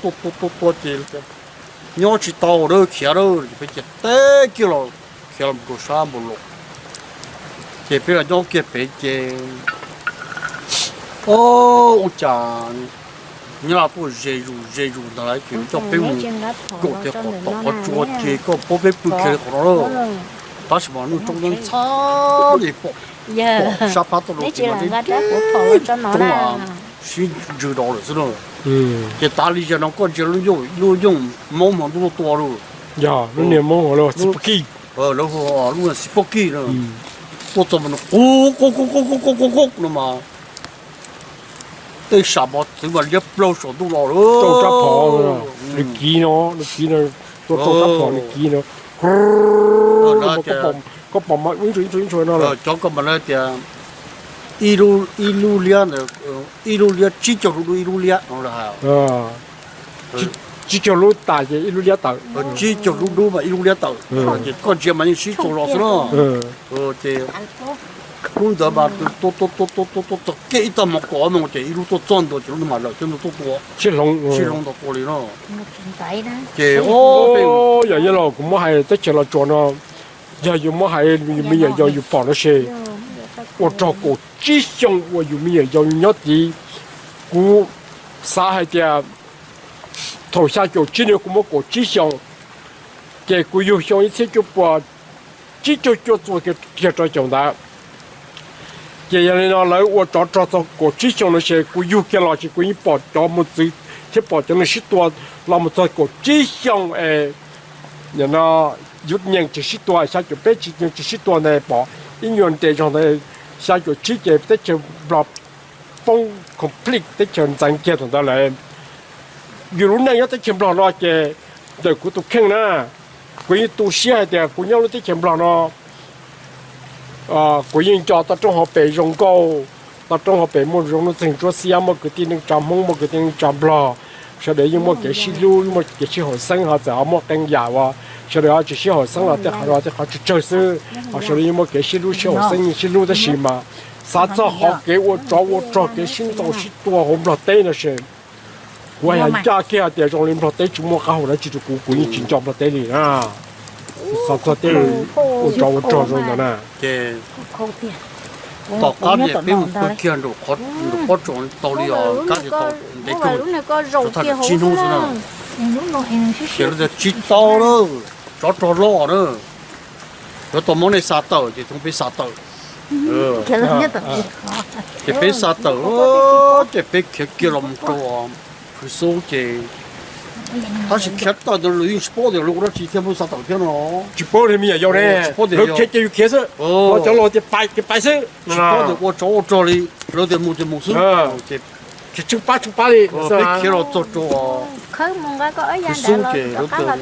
tua tua tua tua ces nyob tsis tau lawm, khiav lawm, peb cia li teb kiag los khiav los rau sab npaum li. Ces peb los nyob kiag pem ces, o, ua cas Nyab Laj tuaj ze zus ze zus ntag lauj, ces coj peb mus kaum kiag qhov tom qhov tsua ces koj paub peb pw kiag li qhov no lawm. Tab sis mas nuj roob ntxhab li pom sab phab toj roob mas sib ntsws do lawm xwb na. Ces tas li zag no koj ntsia lub nyooj, lub nyooj moob hmo ntuj tuaj tua lawm. Lub niag moob lawv hu ua xipov kij na, tuaj txog mas qub qub qub qub qub qub qub no mas tej sam mos txwv mas liab plaug saum ntuj los lawm. Rau rab phom, nws kiv no, nws kiv no, tuaj rau rab phom nws kiv no. Koj pom mas ib ntshua ib ntshua ib ntshua no. Cov koj mas lawv tias ib lub liab, ib lub liab tsib caug lub dub ib lub liab no lawm hais. Tsib caug lub tas ces ib lub liab tawm. Tsib caug lub dub mas ib lub liab tawm. Ces koj ntsia mas yeej sib txuas los xwb na. Ces lub ntawd mas tua tua tua tua tua tua txog kiag ib tag hmo kaum ob moos ces ib lub tuaj txog ntua ces lub ntawd mas lawm cov ntawd tuaj tua sib hloov ntawd tua li no. Ces yog yog los kuv muab hais teb chaws Los Tsuas no, yog yus muab hais yus me nyuam yaus yus pom no ces ua rau kaum tsib xyoo uas yus me nyuam yaus nyob tid, kuv xav hais tias thaum xya caum tsib no kuv muaj kaum tsib xyoo, ces kuv yug xyoo ib txhiab cuaj puas tsib caug cuaj txuas kiag rau caum ntawd. Ces yog li no lawv ua tsov rog txog kaum tsib xyoo no ces kuv yug kiag los ces kuv yeej pom cov mus txwv thiab pom cov neeg sib tua los mus txog kaum tsib xyoo es no yus nyeem tsis sib tua, xya caum peb tsis nyeem tsis sib tua ntawd pom ib nyuag nres zog ntawd, xya caum tsib ces teb chaws Nplog poob complete, teb chaws ntxeev kiag thaum ntawd lawm. Yus lub neej nyob teb chaws Nplog no ces ntawm kuv tus kheej na, kuv yeej tu siab hais tias kuv nyob lub teb chaws Nplog no kuv yeej nco toj roob hauv pes zoo nkauj, toj roob hauv pes muaj zoo nuj txeeg ntsuab xiab, muaj kwv tij neej tsa Hmoob, muaj kwv tij neej tsa Nplog, sawv daws yeej muaj kev sib hlub, muaj kev sib haum xeeb, ho txawm ho muaj qee yam uas sawv daws ho tsis sib haum xeeb los tej qhov no tej qhov tsawg tsawg xwb, ho sawv daws yeej muaj kev sib hlub sib haum xeeb sib hlub tab sis mas xav txog qhov kev ua tsov ua rog kev sib ntaus sib tua hauv Nplog teb no ces kuv hais ncaj kiag tias zoo li Nplog teb tsis muaj qab hau dab tsi rau kuv, kuv yeej tsis nco Nplog teb li na. Xav txog tej ua tsov ua rog zoo ntawd na. Ces tom qab ces peb mus pw kiag nraum qhov tsaus tau li os, kab tias tau ntev kawg, thaj tsib hnub xwb na. Ces lawv tias tsis tau na, tsov rog loj na, yuav tau muab nej xa tawm ces thov peb xa tawm. Ces peb xa tawm, ces peb khiav kiag los mus rau Hwm Xub ces tab sis khiav tawm ntawd lawv yeej tsis paub tias lawv ua dab tsi thiab muab xa tawm thiab no. Tsis paub li me nyuam yaus ne, tsis paub tias lawv khiav ces yus khiav xwb, cov laus tias pais ces pais xwb, tsis paub tias ua tsov ua rog li, lawv tias mus ces mus xwb. Ces tsheej pab tsheej pab li, peb khiav los txog rau Hwm Xub ces lawv tias,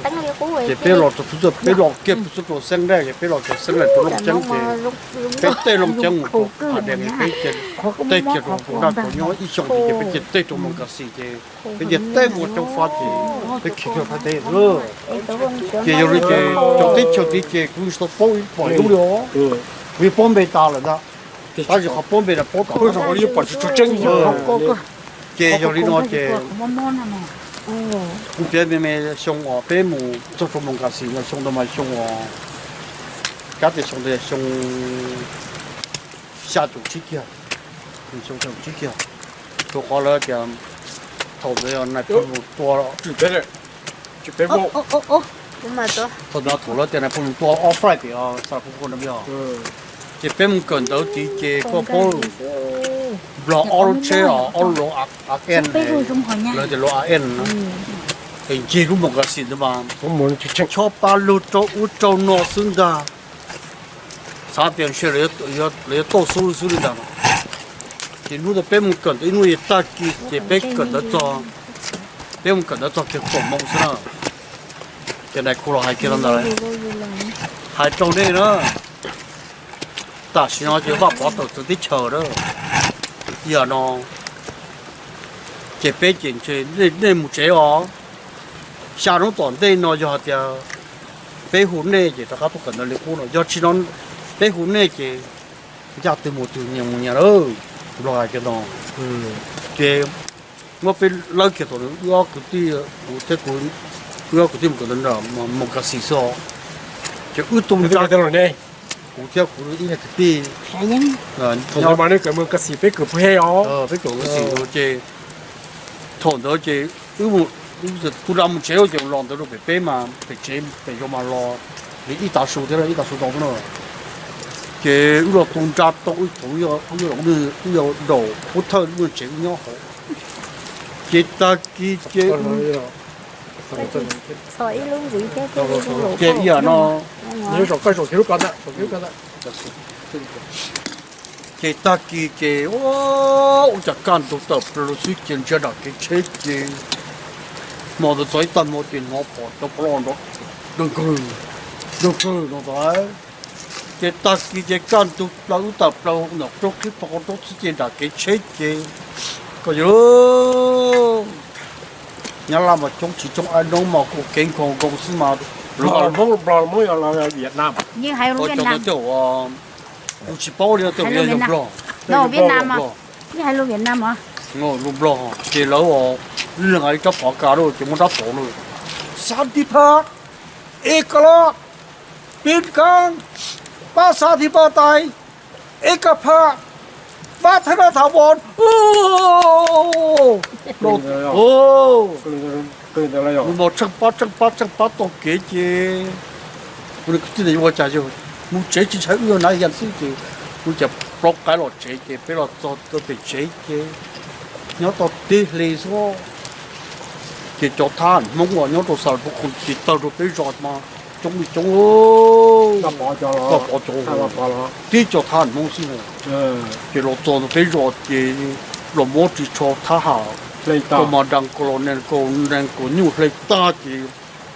ces peb los rau, peb los kiag pw xub rau Xeeb Daj, ces peb los rau Xeeb Daj rau Looj Ceeb ces peb tej Looj Ceeb mus rau Phas Dees, peb tej kiag rau Phas Daj rau nyob ib xyoos ces peb cia tej rau Moos Kas Xis ces peb cia tej mus Coob Fab ces peb khiav kiag Fab teb xwb. Ces yog li ces cov teb chaws tid ces kuv tsis tau paub ib pom ib lub li os, kuv yeej paub npe tas lawm ntag, tab sis qhov paub npe na paub kom pom tseeb. Ces yog li no ces kuv piav me me xyoo uas peb mus txog rau Moos Kas Xis no, xyoo ntawd mas xyoo uas kab tias xyoo ntawd xyoo xya caum tsib kiag, xyoo xya caum tsib kiag, rau qhov lawv tias thaum ntawd nais phoo mus tua, thaum ntawd thaum lawv tias nais phoo mus tua ob flight pem Xas Las Phoos Khos no, ces peb mus kawm ntawv tid ces koj paub Nplog ob lub tsheb, ob lub loos A N, lawv tias loos A N, es ncig lub Moos Kas Xis ntawd mas chob pab lug rau ub rau no xwb ntag. Xav tias ntshe lawv yuav tauj xub xwb li ntag. Ces hnub ntawd peb mus kawm ntawv ib hnub tag kis ces peb kawm ntawv txog, peb mus kawm ntawv txog kiag kaum moos xwb na, ces nais khu los hais kiag li ntawd, hais rau nej na, tam sim no ces Vaj Pov tawm txawv teb chaws na, yam no ces peb ces ntshe nej mus tsev os. Xya hnub tom ntej no yog hais tias peb hu nej ces rov qab tuaj kawm ntawv li qub no, yog tsis no peb hu nej ces ncaj twg mus twg nyias mus nyias lawm. Nplog hais kiag no ces muab peb lawb kiag thaum wb ob kwv tij, kuv thiab kuv, wb ob kwv tij mus kawm ntawv nram Moos Kas Xis xwb os. Ces wb tu ntsa, kuv thiab kuv ib leeg kwv tij, peb kawm Moos Kas Xis ces Thaum ntawd ces wb mus, kuv nra mus tsev ces los ntawd rau pem peb mas pem tsev pem zos mas los li ib tav su thiab ib tav su ntau no. Ces wb los tu nra tau wb thaum wb yog daum pub thawj wb tsev wb nyob hauv. Ces tag kis ces ces ib yam no, ces tag kis ces ua cas kaj ntug tawm plaws xwb ces ntsia nram kev tsheb ces hmo ntawd txog ib tag hmo ces hnov phom cov phom los nrov nrog kawg nrog kawg no ntag. Ces tag kis ces kaj ntug plaws wb tawm plaws ntawm roob qhib pog qhov roob xwb ces nram kev tsheb ces koj yog Nyab Laj mas coob tsis coob ai noob mas kuj kev nkhaus nkaus xwb mas lawv Hmoob Nplog Hmoob yog los Vietnam. Cov ntawd tej tus tsis paub li tej tus yog Nplog, Nplog, Nplog ces lawv leeg ib rab phom kas lawm ces muab rab phom lawm, xav tiv phaj, ib ka lo, pib kab, pab xav tiv phaj tais, ib ka phaj, pab thaj dab thav vos. Nws mas tsheej pab tsheej pab tsheej pab taug kev ces ua cas yog mus tsev tsis ntshai wb yog nav ya xwb ces ua cas plaub qaib los tsev ces peb los txog pem tsev ces nyob tau tib hlis xwb ces cov thab Hmoob uas nyob rau Xas Las Pov Khoo ces tawg rau peb zos mas coob li coob, pov cov tib co thab Hmoob xwb ces los txog peb zos ces los muab ris tsho thab ham, kom mas da kos los ne kos ne kos nyuj hle tag ces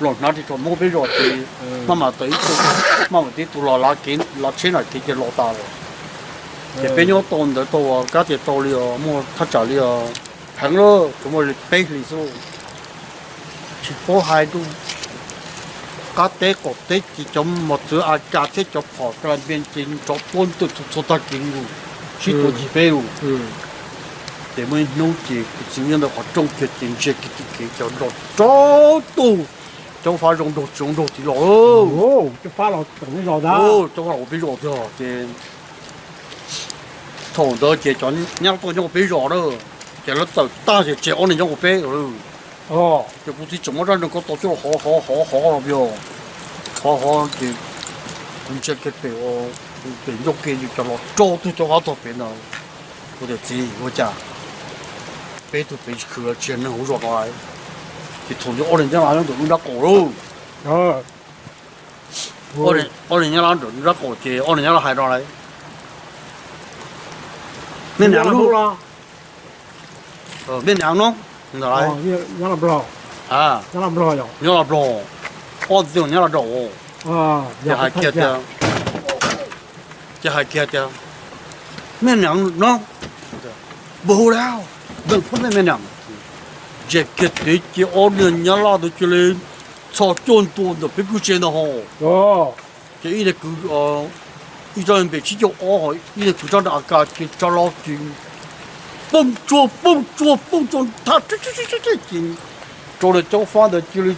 los hnav ris tsho Hmoob peb zos ces maj mam tawm ib tug, maj mam tib tug los lav kev lav tsheb nram kev ces los tas lawm. Ces peb nyob tau ntawd tau kab tias tau li os muaj thaj tsam li os heev lawm ces muaj li peb hlis xwb. Tsis paub hais rau qab teb qaum teb ces cov mos txwv A K thiab cov phom kala npia ces nrov tuab ntwg txhua txhua tag kev lug sib tua ncig peb lug. Ces muaj ib hnub ces kuv txiv nyob ntawm qhov rooj kiag ces ntsia kiag tus kev cov nrov rau tus, Caub Fab zoo nraug tsis zoo nraug txiv los. Caub Fab los peb zos tiag ces thaum ntawd ces cov nyab tuaj nyob peb zos na, ces lawv tawm tag ces tseg ob niag nyob hauv peb lawm. Ces kuv txiv tseem muab rab nreeg ko taw coj los hov hov hov hov los yog hov hov ces kuv ntsia kiag pem, pem ncauj ke cov los rau tug Caub Fab txog pem ntawd. Kuv tias txiv ua cas peb tug pem tsis khwv tsis yog neeg hauv zos no lawm. Ces thaum ntawd ob niag nyab laj nyob ntawm lub nrab qaum lauj. Ob niag nyab laj ntawm lub nrab qaum ces ob niag nyab laj hais no lawm, me niam, me niam no, nyob Los Nplog, ob tug nyab Los Nplog, ces hais kiag tias, ces hais kiag tias, me niam no, npawg hu lawm, npawg phob me me niam. Ces kiag tes ces ob niag nyab laj ntawd cia li txhos caug ntua ntawm peb kwj tse ntawd ho. Ces ib niag kwv ib rab npe tsib caug ob, ib niag kwv rab npe A K ces rov los ces poob tsuag poob tsuag poob tsuag thab ces rau tus Caub Fab ntawd cia li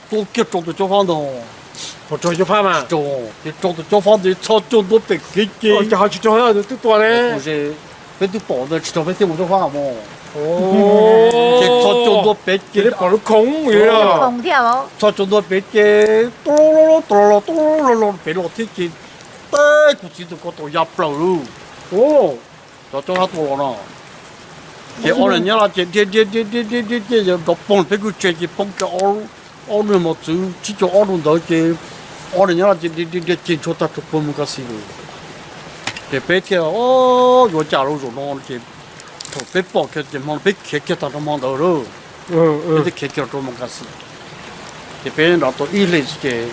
tua kiag rau tus Caub Fab ntawd. Ces rau tus Caub Fab ntawd txhos caug ntua pem kev ces twb tua ne, peb twb pom ntawd tsis raug peb thiaj mus Caub Fab mos. Ces txhos caug ntua pem ces, txhos caug ntua pem ces tu tu los tu los pem los thiab ces teb kuv txiv tus ko tau ya plaws lawm. Cov Caub Fab tuaj los no ces ob niag nyab laj ces dhia dhia dhia dhia dhia dhia ces nrov poob peb kwj tse ces poob kiag ob niag mos txwv tsib caug ob rau ntawd ces ob niag nyab laj ces dhia dhia dhia ces ntshua tag rau puag mus Kas Xis lawm. Ces peb thiaj yuav cas los zaum no ces thaum peb pom kiag ces hmo no peb khiav kiag tag rau hmo ntawd lawm. Peb thiaj khiav kiag rau mus Kas Xis. Ces peb nrov tau ib hlis ces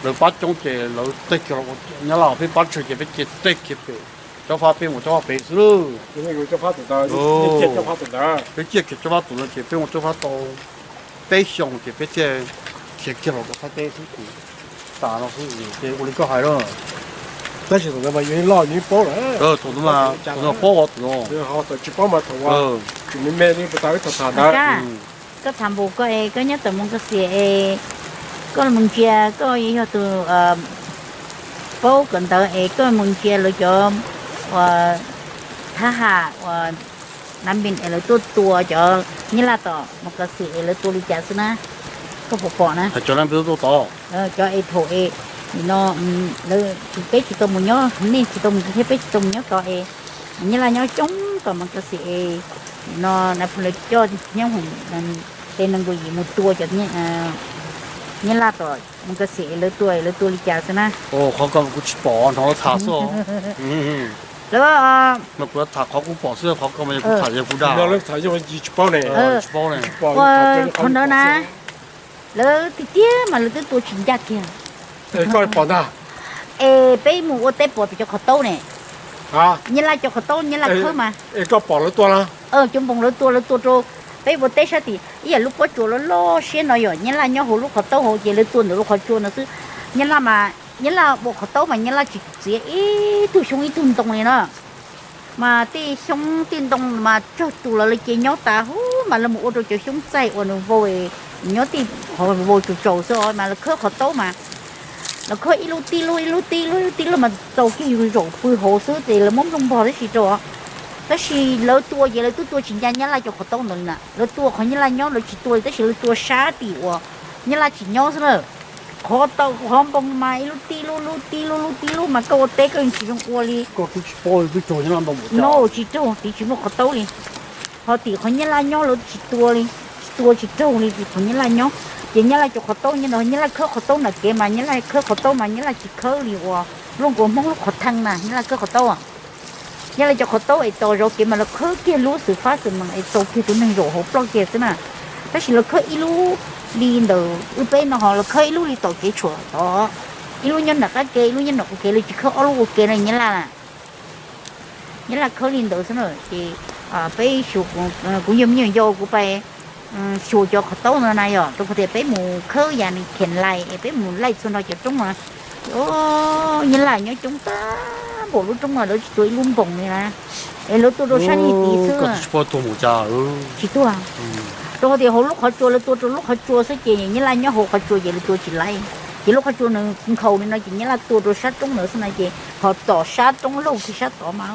lawv pab coob ces lawv teg kiag los, nyab laj peb pab tsawg ces peb cia teg kiag pem Caub Fab, peb mus Caub Fab pem xwb lawm. Peb ciaj kiag Caub Fab tus no ces peb mus Caub Fab tau peb xyoos ces peb thiaj khiav kiag los rau Thaib teb xwb ces tas no xwb ces ua li koj hais lawm. Tab sis thaum ntawd mas yus yeej loj yus yeej paub lawm. Thaum ntawd mas thaum ntawd paub tus no, tsis paub mas thaum ua tsis me me li puas tau ib thaum tham ntawd. Koj tham npaum koj es koj nyob tawm mus Kas Xis es koj mus ntsia, koj yog tus paub kawm ntawv es koj mus ntsia lawv cov uas thab ham uas Nab npis es lawv tuaj tua cov nyab laj tom mos kas xim es lawv tua li cas xwb na. Koj puas pom na? Cov es thaum es no, peb tsis tau mus nyob, nej tsis tau mus thiab peb tsis tau mus nyob tod es nyab laj nyob coob tom mos kas xim es no, nab phu lawv coj nyob hauv tej neeg nkaus yim mus tua cov nyab laj tom mos kas xim es lawv tua, lawv tua li cas xwb na. Qhov ko kuv tsis pom, hnov lawv tham xwb. Lawv, kuv tham qhov kuv pom xwb, qhov ko mas yog kuv tham yog kuv dag, tsis paub ne. Qhov ntawd na, lawv tiag tiag mas lawv twb tua tsis ncaj kiag. Koj pom ntag. Es peb mus ua teb pom tias cov qhov taub ne, nyab laj cov qhov taub nyab laj khawb mas. Es koj pom lawv tua na? Cov npoos lawv tua, lawv tua rau peb ua teb sab tim ib yam lub pob tsuas loj loj siab no yom, nyab laj nyob hauv lub qhov taub hauv ces lawv tua ntawm lub qhov tsua no xwb. Nyab laj mas, nyab laj ua qhov taub mas nyab laj tsis txiav ib tug xyoob ib tug ntoo li na. Mas tej xyoob tej ntoo mas tsawg tus los lawv ces nyob tas huv mas lawv mus ua rau cov xyoob txaij uas nws vau, nyob tej qhov vau tsaus tsaus xwb os mas lawv khawb qhov taub mas lawv khawb ib lub tib lub ib lub tib lub ib lub tib lub mas txaus kiag yus zaum pw hauv xwb ces lawv muab nplooj npog tab sis rau. Tab sis lawv tua ces lawv twb tua tsis ncaj nyab laj cov qhov taub ntawd li na, lawv tua qhov nyab laj nyob lawv tsis tua li tab sis lawv tua sab tim uas nyab laj tsis nyob xwb na. Qhov taub qhov npoo mas ib lub tib lub lub tib lub lub tib lub mas koj ua teb koj yeej tsis zoo ua li. No tsis raug, tiv tsis muaj qhov taub li. Ho tim qhov nyab laj nyob lawv tsis tua li, tsis tua tsis raug li tim qhov nyab laj nyob. Ces nyab laj cov qhov taub nyob ntawd, nyab laj khawb qhov taub nram kev mas nyab laj khawb qhov taub mas nyab laj tsis khawb li uas luaj nkaus hmoob lub qhov thee na, nyab laj khawb qhov taub. Nyab laj cov qhov taub es tos zov kev mas lawv khawb kiag lub xwm fab xwm mees es txaus kiag tus neeg zaum hauv ploj kiag xwb na. Tab sis lawv khawb ib lub li ntawm wb peb no ho lawv khawb ib lub li tom kev tshuam tod, ib lub nyob nram qab kev ib lub nyob nram ua kev, lawv tsis khawb ob lub ua ke no nyab laj na. Nyab laj khawb li ntawd xwb na ces peb, kuv yog me nyuam yaus kuv pais xyuas cov qhov taub no na yom, rau qhov tias peb mus khawb yam li kheem lais es peb mus laij txhua nrho cov roob no. Nyab laj nyob coob tag npaum lub roob no lawv tsis tua ib lub npoos li na, es lawv tua rau sab niag tid xwb. Tsis tuag, rau qhov tias hauv lub qhov tsua lawv tua rau lub qhov tsua xwb ces nyab laj nyob hauv qhov tsua ces lawv tua tsis laij. Ces lub qhov tsua nws nkhaus li no ces nyab laj tua rau sab roob ntawd xwb na ces ho tom sab roob laug kiag sab tod mas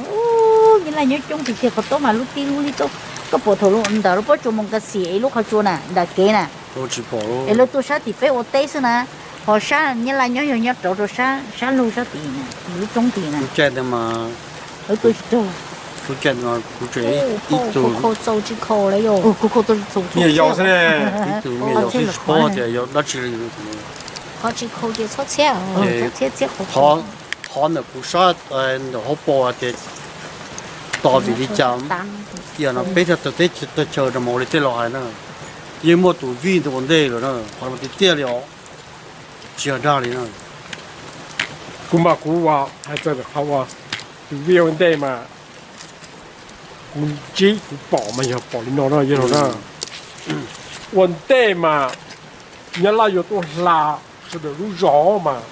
nyab laj nyob coob tiag tiag, qhov taub mas lub tib lub li taub. Koj pom thaum ntawm lub pob tsuas mos kas xim es lub qhov tsua na nram kev na, es lawv tua sab tim peb ua teb xwb na. Ho sab nyab laj nyob yog nyob rau rau sab laug sab tim lub roob tim na. Lawv tua tsis raug. Kuv tseem ib tug, kuv tau tsis txaus, ib tug me nyuam yaus xwb, tsis paub tias yog dab tsi li. Qhov ntawm kuv saib ntawm hauv paus tias tos vim li cas, tias no peb thiaj tawg teb tawg chaw rau mus ua li tej laus hais na, yeej muaj tus vij ntawd ua ntej lawm na, qhov no tiag tiag li os, tsis yog dag li na. Kuv mas kuv hais txog qhov uas tus vij ua ntej mas kuv ntsib kuv pom mas yog pom li no na yog no na. Ua ntej mas nyab laj yuav tuaj hla sawv daws lub zos mas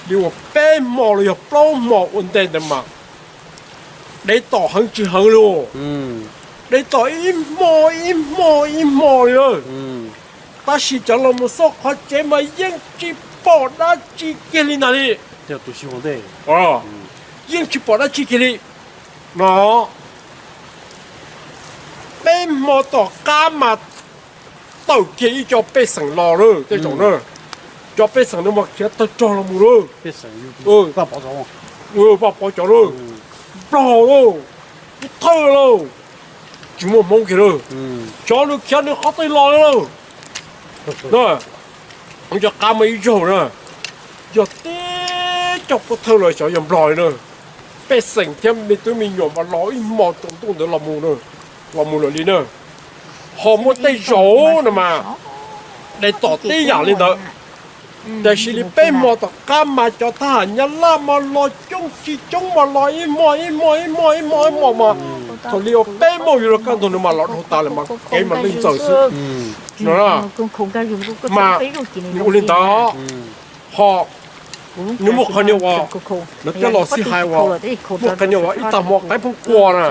li uas peb hmo los yog plaub hmo ua ntej ntawd mas dev tom heev tsis heev li, dev tom ib hmo ib hmo ib hmo li na. Tab sis cov los mus xauj qhov tsev mas yeej tsis pom dab tsi kiag li ntag li. Yeej tsis pom dab tsi kiag li no. Peb hmo tom qab mas tawm kiag ib co pej xeem los lawm tej zaum na. Cov pej xeem no mas khiav tawg rog los mus lawm. Vaj pov cov lawm, nplog lawm, ib thawj lawm, tsis muaj hmoob kiag lawm. Xyov nws khiav nws qhov twg los lawm. Cov qab mas ib zaug na, yog tib co pov thawj los xyov yog nplog li na. Pej xeem thiab me tub me nyuam mas los ib hmo tsaus ntuj ntawd los mus na, los mus lawm li na. Ho muaj tej zaum no mas dev tom tib yam li ntawd. Tiam sis li peb hmo tom qab mas cov thab ham nyab laj mas los coob tsis coob mas los ib hmo ib hmo ib hmo ib hmo ib hmo mas thaum li uas peb hmo yuav luag kaj ntug nws mas los dhau tas lawm mas kev mas leej ntxawm xwb no. Mas nws ua li ntawd, ho nws muaj qhov niag uas lawv coj los xij hais uas muaj qhov niag uas ib tag hmo qaib pheej qua na.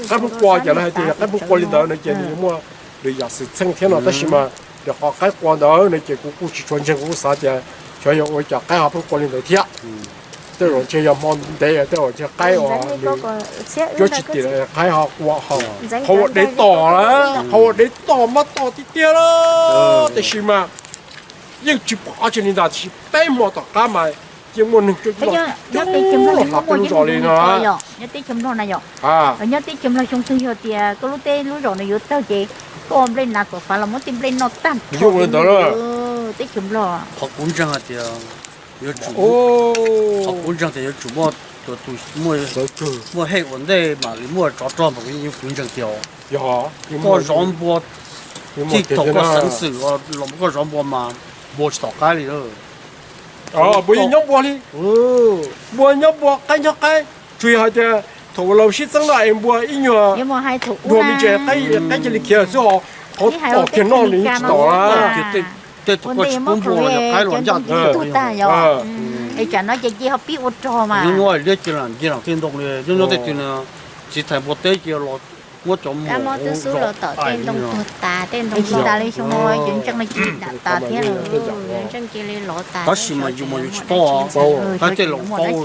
Qaib pheej qua ces lawv hais tias yog qaib pheej qua li ntawd no ces nws yuav muaj lwm yam xwm txheej thiab no tab sis mas yog qhov qaib qua ntawd no ces kuv kuj tsis tshua ntseeg, kuv kuj xav tias xyov yog ua cas qaib ho pheej qua li ntawd thiab. Tej zaum ntshe yog hmo ntev, tej zaum ntshe qaib os, nws yuav tsis tim qaib ho ua ho, qhov uas dev tom na, qhov uas dev tom mas tom tiag tiag na. Tiam sis mas yeej tsis pom dab tsi li ntag, tiam sis peb hmo tom qab mas yeej muaj neeg coob coob los hla peb lub zos li no. Nyob teb chaws Nplog na yom, nyob teb chaws Nplog xyoo twg yog tias koj lub teb lub zos nws yuav tawg ces koj ua nplej nas txom fav los muab tej nplej noj tag nrho li ntawd. Teb chaws Nplog, qhov kuv ntseeg hais tias yuav tsum, qhov kuv ntseeg tias yuav tsum muaj tus muaj hej ua ntej mam li muaj tsov rog mas kuv yeej, kuv ntseeg tias koj zov npua, txij thaum koj xeev xwm los koj zov npua mas npua tsis tom qaib li. Npua yeej nyob npua li, npua nyob npua, qaib nyob qaib. Tsuas yog hais tias thaum uas laus sib txeeb no es npua ib nyuag dua me ntsis, qaib cia li khiav xwb, ho qhov tom kiag noj nws yeej tsis tom na. Tej thaum koj tsis pub npua los yog qaib los ncaj tug tag yom. Es tsam no ces cia ho pib ua rog mas. Nyob nyob liab cia lam nce lam tej ntoo li, nyob nyob tej tug txiv thais npua teb cia los muab cov muam ua zog tom tej ntoo tuag tas, tej ntoo tsis tas li xyoo no, cov ntseej no cia li dam tas thiab lawm. Tab sis mas yus mas yus tsis paub, qaib tej laus paub,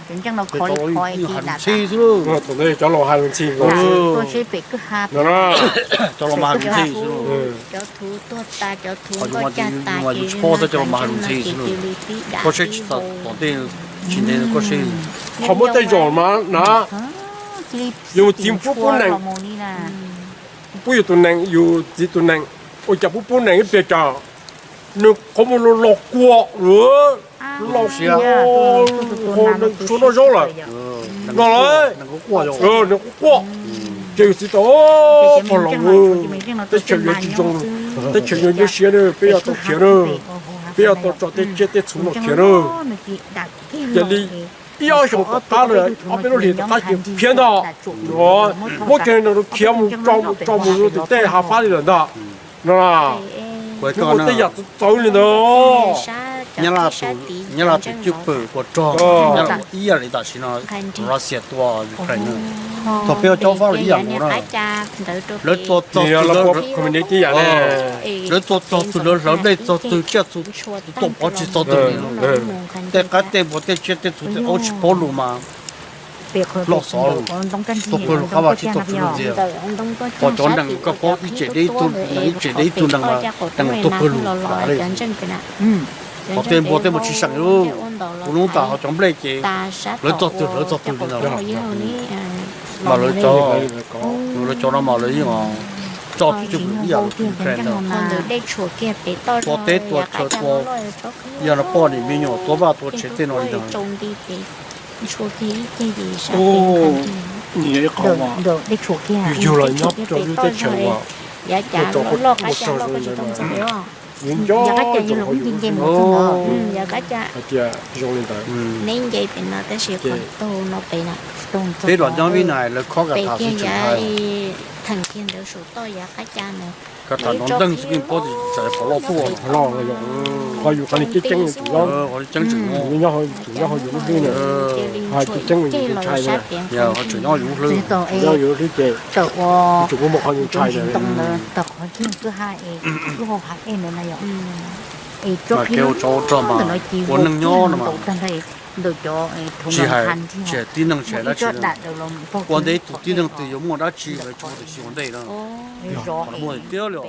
cov ntseej no khov li khov cia li dam tas xwb. Thaum ntawd cov laus hais lus ntxhi, tuaj seb pem kwj ha, cov laus mas hais lus ntxhi xwb. Cov thuv tuag tas, cov thuv nkoj cag tas, yus mas yus tsis paub, cov laus mas hais lus ntxhi xwb. Koj saib tsis tau tom tej, tsis ntev koj saib. Qhov muab tej zaum mas na, yus txiv pub pub nees, pub yus tus nees, yus txiv tus nees, ua cas pub pub nees ib pliag cas nws qhov muag los los kua, los kua, nees tshuav noj zaub lawm, los lawm, nees quaj quaj. Ces yus txiv tau, pog laus, teb chaws yuav tsis zoo, teb chaws yuav nyuaj siab na, peb yuav tau khiav na, peb yuav tau tso tej tsiaj tej txhu no khiav na. Cia li ib ob xyoos tom qab lawm, ob peb lub hlis tom qab ces khiav ntag, muab kiag no rau khiav mus tso mus rau tim tej hav fab li lawm ntag no. Kuv ua tej yam txawv txawv li ntawd. Nyab Laj tus cwj pwm ua rog, Nyab Laj ua ib yam li tam sim no Russia tua Ukraine na. Thaum peb ua cob fab los ib yam nkaus na. Lawv tua txog twg, lawv tua txog twg lawv hlawv dej txog twg, tsiaj txhu tuaj pov tsis txog twg li. Tej qaib tej npua tej tsiaj tej txhu tej aub tsis paub lus mas loj xov lus, tuaj pawg lug qab vaj tsib taug txwv lub ntxias. Pom cov nees koj paub ib tsev deb ib tug nees, ib tsev deb ib tug nees mas nees tuaj pawg lug tas li. Qhov tej npua tej mas tsis seem li. Kuv hnub tas ho cov nplej ces lawv txog twg lawv txog twg li ntawd. Mas lawv cov, lawv cov no mas lawv yeej tso cwj pwm ib yam li Ukraine ntawd. Tua teb tua chaw tua, yog no poj niam me nyuam tua vaj tua tsev tej no li ntawd. Yug los nyob rau lub teb chaws uas muaj tsov zoo li ntawd, yeej nco ntsoov qhov yus lub hlwb hais tias zoo li ntawd. Peb los nyob Vib Nais lawv khob ka tham xwb tseem hais, ka tham no nteeg xwb yeej paub tias tsam qhov loj tuaj, qhov yus qhov li ceeb ceeb, qhov li ceeb tseem nyob, nyob ho yus lub hlwb na, hais ceeb ceeb yus ntshai na, ho tseem nyob yus lub hlwb, nyob yus lub hlwb ces tseem muaj qhov yus ntshai na. Mas kev ua tsov ua rog mas ua neej nyob no mas tsis hais, tsis hais tib neeg tsis hais dab tsi, ua ntej ib tug tib neeg twg yuav muaj dab tsi lawv tsis muaj tus xyuas ua ntej na. Qhov no muaj tiag li os.